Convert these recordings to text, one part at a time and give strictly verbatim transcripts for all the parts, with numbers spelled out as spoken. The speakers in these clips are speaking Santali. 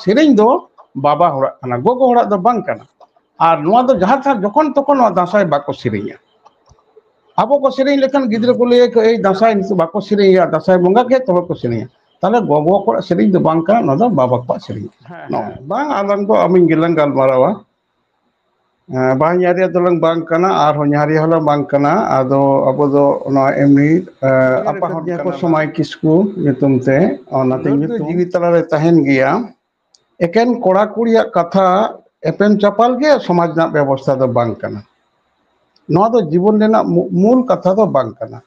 ᱥᱮᱨᱮᱧ ᱫᱚ ᱵᱟᱵᱟ ᱦᱚᱲᱟᱜ ᱠᱟᱱᱟ, ᱜᱚᱜᱚ ᱦᱚᱲᱟᱜ ᱫᱚ ᱵᱟᱝ ᱠᱟᱱᱟ᱾ ᱟᱨ ᱱᱚᱣᱟ ᱫᱚ ᱡᱟᱦᱟᱸ ᱛᱤᱱ ᱡᱚᱠᱷᱚᱱ ᱛᱚᱠᱷᱚᱱ ᱱᱚᱣᱟ ᱫᱟᱸᱥᱟᱭ ᱵᱟᱠᱚ ᱥᱮᱨᱮᱧᱟ᱾ ᱟᱵᱚ ᱠᱚ ᱥᱮᱨᱮᱧ ᱞᱮᱠᱷᱟᱱ ᱜᱤᱫᱽᱨᱟᱹ ᱠᱚ ᱞᱟᱹᱭᱟ ᱠᱚ, "ᱮᱭ ᱫᱟᱸᱥᱟᱭ ᱱᱤᱛᱚᱜ ᱵᱟᱠᱚ ᱥᱮᱨᱮᱧᱟ, ᱫᱟᱸᱥᱟᱭ ᱵᱚᱸᱜᱟ ᱜᱮ ᱛᱚᱵᱮ ᱠᱚ ᱥᱮᱨᱮᱧᱟ᱾" ᱛᱟᱦᱞᱮ ᱜᱚᱜᱚ ᱠᱚᱣᱟᱜ ᱥᱮᱨᱮᱧ ᱫᱚ ᱵᱟᱝ ᱠᱟᱱᱟ, ᱱᱚᱣᱟ ᱫᱚ ᱵᱟᱵᱟ ᱠᱚᱣᱟᱜ ᱥᱮᱨᱮᱧ ᱠᱟᱱᱟ᱾ ᱦᱮᱸ, ᱱᱚᱜᱼᱚᱭ ᱦᱮᱸ᱾ ᱵᱟᱝ, ᱟᱞᱟᱝ ᱫᱚ ᱟᱢᱤᱧ ᱜᱮᱞᱟᱝ ᱜᱟᱞᱢᱟᱨᱟᱣᱟ᱾ ᱮᱸ, ᱵᱟᱝ ᱧᱟᱨᱤᱭᱟ ᱫᱚᱞᱟᱝ ᱵᱟᱝ ᱠᱟᱱᱟ, ᱟᱨᱦᱚᱸ ᱧᱟᱨᱤᱭᱟ ᱦᱚᱸᱞᱟᱝ ᱵᱟᱝ ᱠᱟᱱᱟ᱾ ᱟᱫᱚ ᱟᱵᱚ ᱫᱚ ᱱᱚᱣᱟ ᱮᱢᱱᱤ, ᱮᱸ, ᱟᱯᱟᱦᱚᱱ ᱠᱟᱱᱟ ᱠᱚ ᱥᱚᱢᱟᱭ ᱠᱤᱥᱠᱩ ᱧᱩᱛᱩᱢ ᱛᱮ, ᱚᱱᱟᱛᱮ ᱫᱩᱞᱟᱹᱲ ᱫᱚ ᱧᱩᱛᱩᱢ᱾ ᱡᱤᱣᱤ ᱛᱟᱞᱟᱨᱮ ᱛᱟᱦᱮᱱ ᱜᱮᱭᱟ᱾ ᱮᱠᱮᱱ ᱠᱚᱲᱟ ᱠᱩᱲᱤᱭᱟᱜ ᱠᱟᱛᱷᱟ ᱮᱯᱮᱢ ᱪᱟᱯᱟᱞ ᱜᱮ ᱥᱚᱢᱟᱡᱽ ᱨᱮᱱᱟᱜ ᱵᱮᱵᱚᱥᱛᱷᱟ ᱫᱚ ᱵᱟᱝ ᱠᱟᱱᱟ᱾ ᱱᱚᱣᱟ ᱫᱚ ᱡᱤᱵᱚᱱ ᱨᱮᱱᱟᱜ ᱢᱩ-, ᱢᱩᱞ ᱠᱟᱛᱷᱟ ᱫᱚ ᱵᱟᱝ ᱠᱟᱱᱟ᱾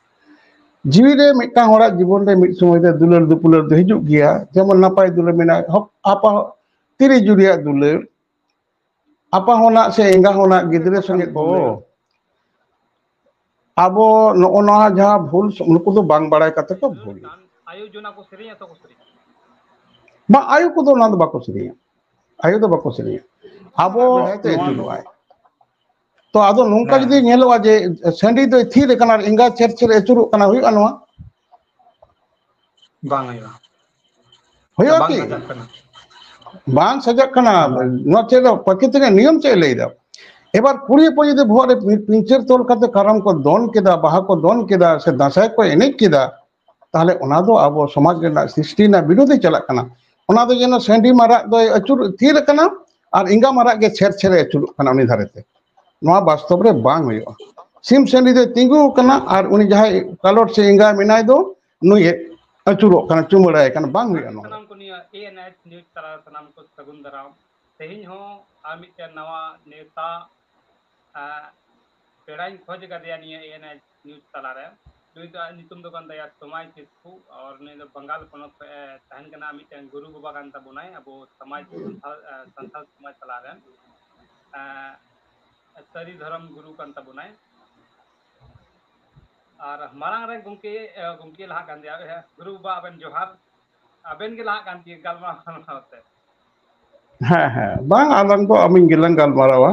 ᱡᱤᱣᱤ ᱨᱮ ᱢᱤᱫᱴᱟᱝ ᱦᱚᱲᱟᱜ ᱡᱤᱵᱚᱱ ᱨᱮ ᱢᱤᱫ ᱥᱚᱢᱚᱭ ᱨᱮ ᱫᱩᱞᱟᱹᱲ ᱫᱩᱯᱩᱞᱟᱹᱲ ᱫᱚ ᱦᱤᱡᱩᱜ ᱜᱮᱭᱟ, ᱡᱮᱢᱚᱱ ᱱᱟᱯᱟᱭ ᱫᱩᱞᱟᱹᱲ ᱢᱮᱱᱟᱜᱼᱟ, ᱦᱚᱯ-, ᱟᱯᱟ ᱛᱤᱨᱤ ᱡᱩᱨᱤᱭᱟᱜ ᱫᱩᱞᱟᱹᱲ, ᱟᱯᱟ ᱦᱚᱱᱟᱜ ᱥᱮ ᱮᱸᱜᱟ ᱦᱚᱱᱟᱜ ᱜᱤᱫᱽᱨᱟᱹ ᱥᱚᱸᱜᱮ ᱠᱚ᱾ ᱟᱵᱚ ᱱᱚᱜᱼᱚ ᱱᱚᱣᱟ ᱡᱟᱦᱟᱸ ᱵᱷᱩᱞ, ᱱᱩᱠᱩ ᱫᱚ ᱵᱟᱝ ᱵᱟᱲᱟᱭ ᱠᱟᱛᱮ ᱠᱚ ᱵᱷᱩᱞ᱾ ᱟᱭᱳ ᱡᱚᱱᱟ ᱠᱚ ᱥᱮᱨᱮᱧᱟ ᱛᱚ ᱠᱚ ᱥᱮᱨᱮᱧᱟ᱾ ᱵᱟᱝ, ᱟᱭᱳ ᱠᱚᱫᱚ ᱚᱱᱟ ᱫᱚ ᱵᱟᱠᱚ ᱥᱮᱨᱮᱧᱟ᱾ ᱟᱭᱳ ᱫᱚ ᱵᱟᱠᱚ ᱥᱮᱨᱮᱧᱟ᱾ ᱟᱵᱚ ᱵᱮᱲᱦᱟᱭ ᱛᱮ ᱱᱚᱣᱟ ᱟᱹᱪᱩᱨᱚᱜᱼᱟᱭ᱾ ᱛᱚ ᱟᱫᱚ ᱱᱚᱝᱠᱟ ᱦᱮᱸ᱾ ᱡᱩᱫᱤ ᱧᱮᱞᱚᱜᱼᱟ ᱡᱮ ᱥᱟᱺᱰᱤ ᱫᱚᱭ ᱛᱷᱤᱨ ᱟᱠᱟᱱᱟ ᱟᱨ ᱮᱸᱜᱟ ᱪᱷᱮᱨ ᱪᱷᱮᱨ ᱟᱹᱪᱩᱨᱚᱜ ᱠᱟᱱᱟ, ᱦᱩᱭᱩᱜᱼᱟ ᱱᱚᱣᱟ? ᱵᱟᱝ ᱦᱩᱭᱩᱜᱼᱟ᱾ ᱦᱩᱭᱩᱜᱼᱟ ᱵᱟᱝ ᱠᱤ? ᱥᱟᱡᱟᱜ ᱠᱟᱱᱟ᱾ ᱵᱟᱝ ᱥᱟᱡᱟᱜ ᱠᱟᱱᱟ᱾ ᱵᱟᱝ᱾ ᱱᱚᱣᱟ ᱪᱮᱫ ᱫᱚ ᱯᱨᱚᱠᱨᱤᱛᱤ ᱨᱮᱭᱟᱜ ᱱᱤᱭᱚᱢ ᱪᱮᱫ ᱮ ᱞᱟᱹᱭ ᱮᱫᱟ? ᱮᱵᱟᱨ ᱠᱩᱲᱤ ᱦᱚᱯᱚᱱ ᱡᱩᱫᱤ ᱵᱚᱦᱚᱜ ᱨᱮ ᱯᱤ-, ᱯᱤᱧᱪᱟᱹᱨ ᱛᱚᱞ ᱠᱟᱛᱮ ᱠᱟᱨᱟᱢ ᱠᱚ ᱫᱚᱱ ᱠᱮᱫᱟ, ᱵᱟᱦᱟ ᱠᱚ ᱫᱚᱱ ᱠᱮᱫᱟ, ᱥᱮ ᱫᱟᱸᱥᱟᱭ ᱠᱚ ᱮᱱᱮᱡ ᱠᱮᱫᱟ, ᱛᱟᱦᱞᱮ ᱚᱱᱟ ᱫᱚ ᱟᱵᱚ ᱥᱚᱢᱟᱡᱽ ᱨᱮᱱᱟᱜ ᱥᱨᱤᱥᱴᱤ ᱨᱮᱱᱟᱜ ᱵᱤᱨᱩᱫᱷ ᱮ ᱪᱟᱞᱟᱜ ᱠᱟᱱᱟ᱾ ᱚᱱᱟ ᱫᱚ ᱡᱮᱱᱚ ᱥᱟᱺᱰᱤ ᱢᱟᱨᱟᱜ ᱫᱚᱭ ᱟᱹᱪᱩᱨ ᱛᱷᱤᱨ ᱟᱠᱟᱱᱟ ᱟᱨ ᱮᱸᱜᱟ ᱢᱟᱨᱟᱜ ᱜᱮ ᱪᱷᱮᱨ ᱪᱷᱮᱨ ᱮ ᱟᱹᱪᱩᱨᱚᱜ ᱠᱟᱱᱟ ᱩᱱᱤ ᱫᱷᱟᱨᱮ ᱛᱮ᱾ ᱱᱚᱣᱟ ᱵᱟᱥᱛᱚᱵ ᱨᱮ ᱵᱟᱝ ᱦᱩᱭᱩᱜᱼᱟ᱾ ᱥᱤᱢ ᱥᱟᱺᱰᱤ ᱫᱚᱭ ᱛᱤᱸᱜᱩ ᱟᱠᱟᱱᱟ ᱟᱨ ᱩᱱᱤ ᱡᱟᱦᱟᱸᱭ ᱠᱟᱞᱚᱴ ᱥᱮ ᱮᱸᱜᱟ ᱢᱮᱱᱟᱭ ᱫᱚ, ᱱᱩᱭ ᱮ ᱟᱹᱪᱩᱨᱚᱜ ᱠᱟᱱᱟ, ᱪᱩᱢᱟᱹᱲᱟᱭ ᱠᱟᱱᱟ, ᱵᱟᱝ ᱦᱩᱭᱩᱜᱼᱟ ᱱᱚᱣᱟ᱾ ᱥᱟᱱᱟᱢ ᱠᱚ ᱱᱤᱭᱟᱹ ᱮ ᱮᱱ ᱮᱭᱤᱪ ᱱᱤᱭᱩᱡᱽ ᱛᱟᱞᱟ ᱨᱮ ᱥᱟᱱᱟᱢ ᱠᱚ ᱥᱟᱹᱜᱩᱱ ᱫᱟᱨᱟᱢ᱾ ᱛᱮᱦᱮᱧ ᱦᱚᱸ ᱟᱨ ᱢᱤᱫᱴᱮᱱ ᱱᱟᱣᱟ ᱱᱮᱣᱛᱟ, ᱮᱸ, ᱯᱮᱲᱟᱧ ᱠᱷᱚᱡ ᱟᱠᱟᱫᱮᱭᱟ ᱱᱤᱭᱟᱹ ᱮ ᱮᱱ ᱮᱭᱤᱪ ᱱᱤᱭᱩᱡᱽ ᱛᱟᱞᱟᱨᱮ᱾ ᱱᱩᱭ ᱫᱚ, ᱟᱡ ᱧᱩᱛᱩᱢ ᱫᱚ ᱠᱟᱱ ᱛᱟᱭᱟ ᱥᱚᱢᱟᱭ ᱠᱤᱥᱠᱩ, ᱟᱨ ᱱᱩᱭ ᱫᱚ ᱵᱟᱝᱜᱟᱞ ᱯᱚᱱᱚᱛ ᱠᱷᱚᱱ ᱮ ᱛᱟᱦᱮᱱ ᱠᱟᱱᱟ᱾ ᱢᱤᱫᱴᱮᱱ ᱜᱩᱨᱩ ᱵᱟᱵᱟ ᱠᱟᱱ ᱛᱟᱵᱚᱱᱟᱭ ᱟᱵᱚ ᱥᱚᱢᱟᱡᱽ, ᱥᱟᱱᱛᱟᱲ, ᱮᱸ, ᱥᱟᱱᱛᱟᱲ ᱥᱚᱢᱟᱡᱽ ᱛᱟᱞᱟᱨᱮ, ᱮᱸ, ᱥᱟᱹᱨᱤ ᱫᱷᱚᱨᱚᱢ ᱜᱩᱨᱩ ᱠᱟᱱ ᱛᱟᱵᱚᱱᱟᱭ᱾ ᱟᱨ ᱢᱟᱲᱟᱝ ᱨᱮ ᱜᱚᱢᱠᱮ, ᱮᱸ, ᱜᱚᱢᱠᱮ ᱞᱟᱦᱟᱜ ᱠᱟᱱ ᱜᱮᱭᱟ᱾ ᱦᱮᱸ, ᱜᱩᱨᱩ ᱵᱟᱵᱟ, ᱟᱵᱮᱱ ᱡᱚᱦᱟᱨ᱾ ᱟᱵᱮᱱ ᱜᱮ ᱞᱟᱦᱟᱜ ᱠᱟᱱ ᱜᱮᱭᱟ ᱜᱟᱞᱢᱟᱨᱟᱣ ᱜᱟᱞᱢᱟᱨᱟᱣ ᱛᱮ᱾ ᱦᱮᱸ, ᱦᱮᱸ, ᱵᱟᱝ, ᱟᱞᱟᱝ ᱫᱚ ᱟᱢᱤᱧ ᱜᱮᱞᱟᱝ ᱜᱟᱞᱢᱟᱨᱟᱣᱟ᱾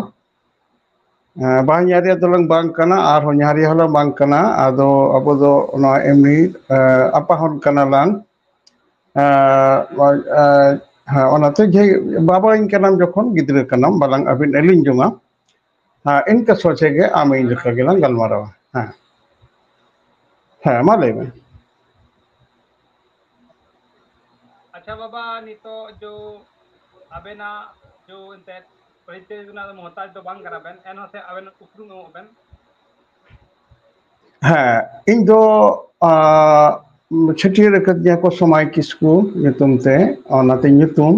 ᱮᱸ, ᱵᱟᱝ ᱧᱟᱨᱤᱭᱟ ᱫᱚᱞᱟᱝ ᱵᱟᱝ ᱠᱟᱱᱟ, ᱟᱨᱦᱚᱸ ᱧᱟᱨᱤᱭᱟ ᱦᱚᱸᱞᱟᱝ ᱵᱟᱝ ᱠᱟᱱᱟ᱾ ᱟᱫᱚ ᱟᱵᱚ ᱫᱚ ᱱᱚᱣᱟ ᱮᱢᱱᱤ, ᱮᱸ, ᱟᱯᱟᱦᱚᱱ ᱠᱟᱱᱟᱞᱟᱝ᱾ ᱮᱸ, ᱮᱸ, ᱦᱮᱸ, ᱚᱱᱟᱛᱮ ᱡᱮ ᱵᱟᱵᱟᱧ ᱠᱟᱱᱟᱢ ᱡᱚᱠᱷᱚᱱ, ᱜᱤᱫᱽᱨᱟᱹ ᱠᱟᱱᱟᱢ, ᱵᱟᱞᱟᱝ ᱟᱹᱵᱤᱱ ᱟᱹᱞᱤᱧ ᱡᱚᱝᱟ᱾ ᱦᱮᱸ, ᱤᱱᱠᱟᱹ ᱥᱚᱡᱷᱮ ᱜᱮ ᱟᱢ ᱤᱧ ᱞᱮᱠᱟ ᱜᱮᱞᱟᱝ ᱜᱟᱞᱢᱟᱨᱟᱣᱟ᱾ ᱦᱮᱸ, ᱦᱮᱸ, ᱢᱟ ᱞᱟᱹᱭ ᱢᱮ᱾ ᱟᱪᱪᱷᱟ ᱵᱟᱵᱟ, ᱱᱤᱛᱚᱜ ᱡᱚ ᱟᱵᱮᱱᱟᱜ ᱡᱚ ᱮᱱᱛᱮᱫ ᱯᱚᱨᱤᱪᱚᱭ ᱨᱮᱱᱟᱜ ᱢᱚᱦᱛᱟᱡ ᱫᱚ ᱵᱟᱝ ᱠᱟᱱᱟ ᱵᱮᱱ, ᱮᱱᱦᱚᱸ ᱥᱮ ᱟᱵᱮᱱ ᱩᱯᱨᱩᱢ ᱮᱢᱚᱜ ᱵᱮᱱ᱾ ᱦᱮᱸ, ᱤᱧ ᱫᱚ ᱟᱸ, ᱪᱷᱟᱹᱴᱭᱟᱹᱨ ᱟᱠᱟᱫᱤᱧᱟ ᱠᱚ ᱥᱚᱢᱟᱭ ᱠᱤᱥᱠᱩ ᱧᱩᱛᱩᱢ ᱛᱮ, ᱚᱱᱟᱛᱮ ᱧᱩᱛᱩᱢ᱾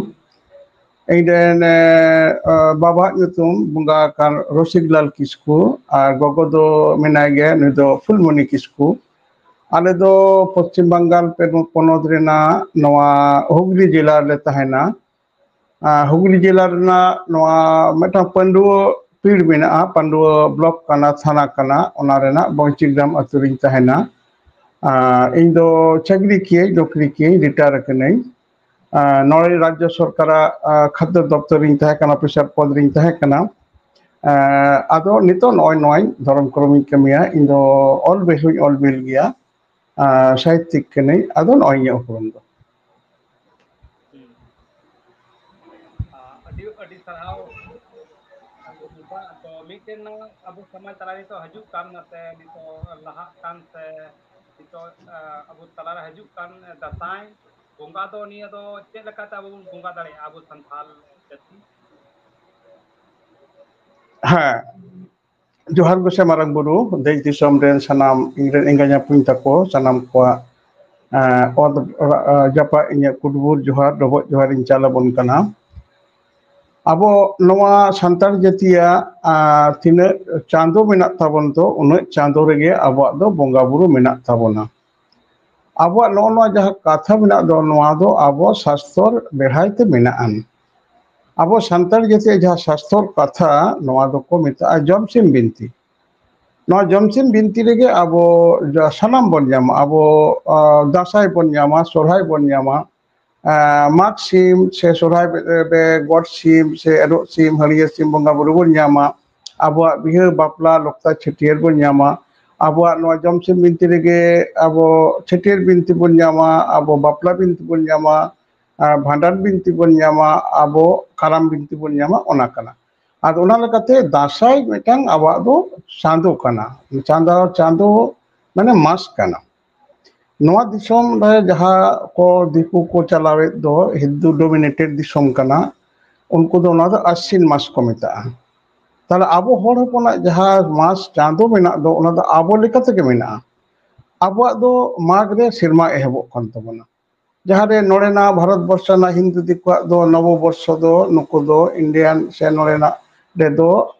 ᱤᱧ ᱨᱮᱱ ᱮ, ᱟᱸ, ᱵᱟᱵᱟᱣᱟᱜ ᱧᱩᱛᱩᱢ ᱵᱚᱸᱜᱟ ᱟᱠᱟᱱ ᱨᱚᱥᱤᱠᱞᱟᱞ ᱠᱤᱥᱠᱩ, ᱟᱨ ᱜᱚᱜᱚ ᱫᱚ ᱢᱮᱱᱟᱭ ᱜᱮᱭᱟ, ᱱᱩᱭ ᱫᱚ ᱯᱷᱩᱞᱢᱚᱱᱤ ᱠᱤᱥᱠᱩ᱾ ᱟᱞᱮ ᱫᱚ ᱯᱚᱥᱪᱤᱢ ᱵᱟᱝᱜᱟᱞ ᱯᱮ-, ᱯᱚᱱᱚᱛ ᱨᱮᱱᱟᱜ ᱱᱚᱣᱟ ᱦᱩᱜᱽᱞᱤ ᱡᱮᱞᱟ ᱨᱮᱞᱮ ᱛᱟᱦᱮᱱᱟ᱾ ᱟᱨ ᱦᱩᱜᱽᱞᱤ ᱡᱮᱞᱟ ᱨᱮᱱᱟᱜ ᱱᱚᱣᱟ ᱢᱤᱫᱴᱟᱝ ᱯᱟᱺᱰᱩᱣᱟᱹ ᱯᱤᱲ ᱢᱮᱱᱟᱜᱼᱟ, ᱯᱟᱺᱰᱩᱣᱟᱹ ᱵᱞᱚᱠ ᱠᱟᱱᱟ, ᱛᱷᱟᱱᱟ ᱠᱟᱱᱟ, ᱚᱱᱟ ᱨᱮᱱᱟᱜ ᱵᱚᱝᱪᱤᱜᱽᱨᱟᱢ ᱟᱹᱛᱩ ᱨᱤᱧ ᱛᱟᱦᱮᱱᱟ᱾ ᱟᱨ ᱤᱧ ᱫᱚ ᱪᱟᱹᱠᱨᱤ ᱠᱤᱭᱟᱹᱧ, ᱱᱚᱠᱨᱤ ᱠᱤᱭᱟᱹᱧ, ᱨᱤᱴᱟᱭᱟᱨ ᱟᱠᱟᱱᱟᱹᱧ᱾ ᱟᱨ ᱱᱚᱜᱼᱚᱭ ᱨᱟᱡᱽᱡᱚ ᱥᱚᱨᱠᱟᱨᱟᱜ, ᱟᱨ, ᱠᱷᱟᱫᱽᱫᱚ ᱫᱚᱯᱛᱚᱨ ᱨᱤᱧ ᱛᱟᱦᱮᱸ ᱠᱟᱱᱟ, ᱚᱯᱷᱤᱥᱟᱨ ᱯᱚᱫᱽ ᱨᱤᱧ ᱛᱟᱦᱮᱸ ᱠᱟᱱᱟ᱾ ᱟᱨ ᱟᱫᱚ ᱱᱤᱛᱚᱜ ᱱᱚᱜᱼᱚᱭ ᱱᱚᱣᱟᱧ ᱫᱷᱚᱨᱚᱢ ᱠᱚᱨᱢᱤᱧ ᱠᱟᱹᱢᱤᱭᱟ᱾ ᱤᱧ ᱫᱚ ᱚᱞ ᱵᱤᱞ ᱦᱚᱸᱧ ᱚᱞ ᱵᱤᱞ ᱜᱮᱭᱟ᱾ ᱟᱨ ᱥᱟᱦᱤᱛᱛᱤᱠ ᱠᱟᱹᱱᱟᱹᱧ᱾ ᱟᱫᱚ ᱱᱚᱜᱼᱚᱭ ᱤᱧᱟᱹᱜ ᱩᱯᱨᱩᱢ ᱫᱚ᱾ ᱦᱩᱸ᱾ ᱟᱨ ᱟᱹᱰᱤ ᱟᱹᱰᱤ ᱥᱟᱨᱦᱟᱣ᱾ ᱛᱚ ᱢᱤᱫᱴᱮᱱ ᱟᱵᱚ ᱥᱚᱢᱟᱡᱽ ᱛᱟᱞᱟ ᱱᱤᱛᱚᱜ ᱦᱤᱡᱩᱜ ᱠᱟᱱ, ᱱᱟᱛᱮ ᱱᱤᱛᱚᱜ ᱞᱟᱦᱟᱜ ᱠᱟᱱ ᱥᱮ ᱱᱤᱛᱚᱜ, ᱟ, ᱟᱵᱚ ᱛᱟᱞᱟᱨᱮ ᱦᱤᱡᱩᱜ ᱠᱟᱱ ᱫᱟᱸᱥᱟᱭ ᱵᱚᱸᱜᱟ ᱫᱚ ᱱᱤᱭᱟᱹ ᱫᱚ ᱪᱮᱫ ᱞᱮᱠᱟᱛᱮ ᱟᱵᱚ ᱵᱚᱱ ᱵᱚᱸᱜᱟ ᱫᱟᱲᱮᱭᱟᱜᱼᱟ ᱟᱵᱚ ᱥᱟᱱᱛᱟᱲ ᱡᱟᱹᱛᱤ? ᱦᱮᱸ, ᱡᱚᱦᱟᱨ ᱜᱚᱸᱥᱟᱭ ᱢᱟᱨᱟᱝ ᱵᱩᱨᱩ, ᱫᱮᱥ ᱫᱤᱥᱚᱢ ᱨᱮᱱ ᱥᱟᱱᱟᱢ ᱤᱧ ᱨᱮᱱ ᱮᱸᱜᱟ ᱧᱟᱯᱩᱧ ᱛᱟᱠᱚ, ᱥᱟᱱᱟᱢ ᱠᱚᱣᱟᱜ, ᱮᱸ, ᱚᱛ, ᱚᱲᱟᱜ, ᱮᱸ, ᱡᱟᱯᱟᱜ ᱤᱧᱟᱹᱜ ᱠᱩᱴᱵᱩᱨ ᱡᱚᱦᱟᱨ, ᱰᱚᱵᱚᱜ ᱡᱚᱦᱟᱨ ᱤᱧ ᱪᱟᱞ ᱟᱵᱚᱱ ᱠᱟᱱᱟ᱾ ᱟᱵᱚ ᱱᱚᱣᱟ ᱥᱟᱱᱛᱟᱲ ᱡᱟᱹᱛᱤᱭᱟᱜ, ᱟᱸ, ᱛᱤᱱᱟᱹᱜ ᱪᱟᱸᱫᱚ ᱢᱮᱱᱟᱜ ᱛᱟᱵᱚᱱ ᱫᱚ, ᱩᱱᱟᱹᱜ ᱪᱟᱸᱫᱚ ᱨᱮᱜᱮ ᱟᱵᱚᱣᱟᱜ ᱫᱚ ᱵᱚᱸᱜᱟ ᱵᱩᱨᱩ ᱢᱮᱱᱟᱜ ᱛᱟᱵᱚᱱᱟ᱾ ᱟᱵᱚᱣᱟᱜ ᱱᱚᱜᱼᱚ ᱱᱚᱣᱟ ᱡᱟᱦᱟᱸ ᱠᱟᱛᱷᱟ ᱢᱮᱱᱟᱜ ᱫᱚ, ᱱᱚᱣᱟ ᱫᱚ ᱟᱵᱚ ᱥᱟᱥᱛᱚᱨ ᱵᱮᱲᱦᱟᱭ ᱛᱮ ᱢᱮᱱᱟᱜᱼᱟ᱾ ᱟᱵᱚ ᱥᱟᱱᱛᱟᱲ ᱡᱟᱹᱛᱤᱭᱟᱜ ᱡᱟᱦᱟᱸ ᱥᱟᱥᱛᱚᱨ ᱠᱟᱛᱷᱟ, ᱱᱚᱣᱟ ᱫᱚᱠᱚ ᱢᱮᱛᱟᱜᱼᱟ ᱡᱚᱢᱥᱤᱢ ᱵᱤᱱᱛᱤ᱾ ᱱᱚᱣᱟ ᱡᱚᱢᱥᱤᱢ ᱵᱤᱱᱛᱤ ᱨᱮᱜᱮ ᱟᱵᱚ ᱡᱟ-, ᱥᱟᱱᱟᱢ ᱵᱚᱱ ᱧᱟᱢᱟ᱾ ᱟᱵᱚ, ᱟ, ᱫᱟᱸᱥᱟᱭ ᱵᱚᱱ ᱧᱟᱢᱟ, ᱥᱚᱨᱦᱟᱭ ᱵᱚᱱ ᱧᱟᱢᱟ, ᱟ, ᱢᱟᱜᱽ ᱥᱤᱢ ᱥᱮ ᱥᱚᱨᱦᱟᱭ ᱨᱮ ᱜᱚᱴ ᱥᱤᱢ ᱥᱮ ᱮᱨᱚᱜ ᱥᱤᱢ, ᱦᱟᱹᱲᱭᱟᱹ ᱥᱤᱢ ᱵᱚᱸᱜᱟ ᱵᱩᱨᱩ ᱵᱚᱱ ᱧᱟᱢᱟ᱾ ᱟᱵᱚᱣᱟᱜ ᱵᱤᱦᱟᱹ ᱵᱟᱯᱞᱟ ᱞᱚᱠᱛᱟ ᱪᱷᱟᱹᱴᱭᱟᱹᱨ ᱵᱚᱱ ᱧᱟᱢᱟ᱾ ᱟᱵᱚᱣᱟᱜ ᱱᱚᱣᱟ ᱡᱚᱢᱥᱤᱢ ᱵᱤᱱᱛᱤ ᱨᱮᱜᱮ ᱟᱵᱚ ᱪᱷᱟᱹᱴᱭᱟᱹᱨ ᱵᱤᱱᱛᱤ ᱵᱚᱱ ᱧᱟᱢᱟ, ᱟᱵᱚ ᱵᱟᱯᱞᱟ ᱵᱤᱱᱛᱤ ᱵᱚᱱ ᱧᱟᱢᱟ, ᱟᱨ ᱵᱷᱟᱸᱰᱟᱱ ᱵᱤᱱᱛᱤ ᱵᱚᱱ ᱧᱟᱢᱟ, ᱟᱵᱚ ᱠᱟᱨᱟᱢ ᱵᱤᱱᱛᱤ ᱵᱚᱱ ᱧᱟᱢᱟ, ᱚᱱᱟ ᱠᱟᱱᱟ᱾ ᱟᱫᱚ ᱚᱱᱟ ᱞᱮᱠᱟᱛᱮ ᱫᱟᱸᱥᱟᱭ ᱢᱤᱫᱴᱟᱝ ᱟᱵᱚᱣᱟᱜ ᱫᱚ ᱪᱟᱸᱫᱚ ᱠᱟᱱᱟ᱾ ᱪᱟᱸᱫᱚ, ᱪᱟᱸᱫᱚ ᱢᱟᱱᱮ ᱢᱟᱥ ᱠᱟᱱᱟ᱾ ᱱᱚᱣᱟ ᱫᱤᱥᱚᱢ ᱨᱮ ᱡᱟᱦᱟᱸ ᱠᱚ ᱫᱤᱠᱩ ᱠᱚ ᱪᱟᱞᱟᱣᱮᱫ ᱫᱚ, ᱦᱤᱱᱫᱩ ᱰᱳᱢᱤᱱᱮᱴᱮᱰ ᱫᱤᱥᱚᱢ ᱠᱟᱱᱟ, ᱩᱱᱠᱩ ᱫᱚ ᱚᱱᱟ ᱫᱚ ᱟᱥᱤᱱ ᱢᱟᱥ ᱠᱚ ᱢᱮᱛᱟᱜᱼᱟ᱾ ᱛᱟᱦᱞᱮ ᱟᱵᱚ ᱦᱚᱲ ᱦᱚᱯᱚᱱᱟᱜ ᱡᱟᱦᱟᱸ ᱢᱟᱥ ᱪᱟᱸᱫᱚ ᱢᱮᱱᱟᱜ ᱫᱚ, ᱚᱱᱟ ᱫᱚ ᱟᱵᱚ ᱞᱮᱠᱟ ᱛᱮᱜᱮ ᱢᱮᱱᱟᱜᱼᱟ᱾ ᱟᱵᱚᱣᱟᱜ ᱫᱚ ᱢᱟᱜᱽ ᱨᱮ ᱥᱮᱨᱢᱟ ᱮᱦᱚᱵᱚᱜ ᱠᱟᱱ ᱛᱟᱵᱚᱱᱟ᱾ ᱡᱟᱦᱟᱸ ᱨᱮ ᱱᱚᱰᱮᱱᱟᱜ ᱵᱷᱟᱨᱚᱛ ᱵᱚᱨᱥᱚ ᱨᱮᱱᱟᱜ ᱦᱤᱱᱫᱩ ᱫᱤᱠᱩᱣᱟᱜ ᱫᱚ ᱱᱚᱵᱚ ᱵᱚᱨᱥᱚ ᱫᱚ, ᱱᱩᱠᱩ ᱫᱚ ᱤᱱᱰᱤᱭᱟᱱ ᱥᱮ ᱱᱚᱰᱮᱱᱟᱜ ᱨᱮᱫᱚ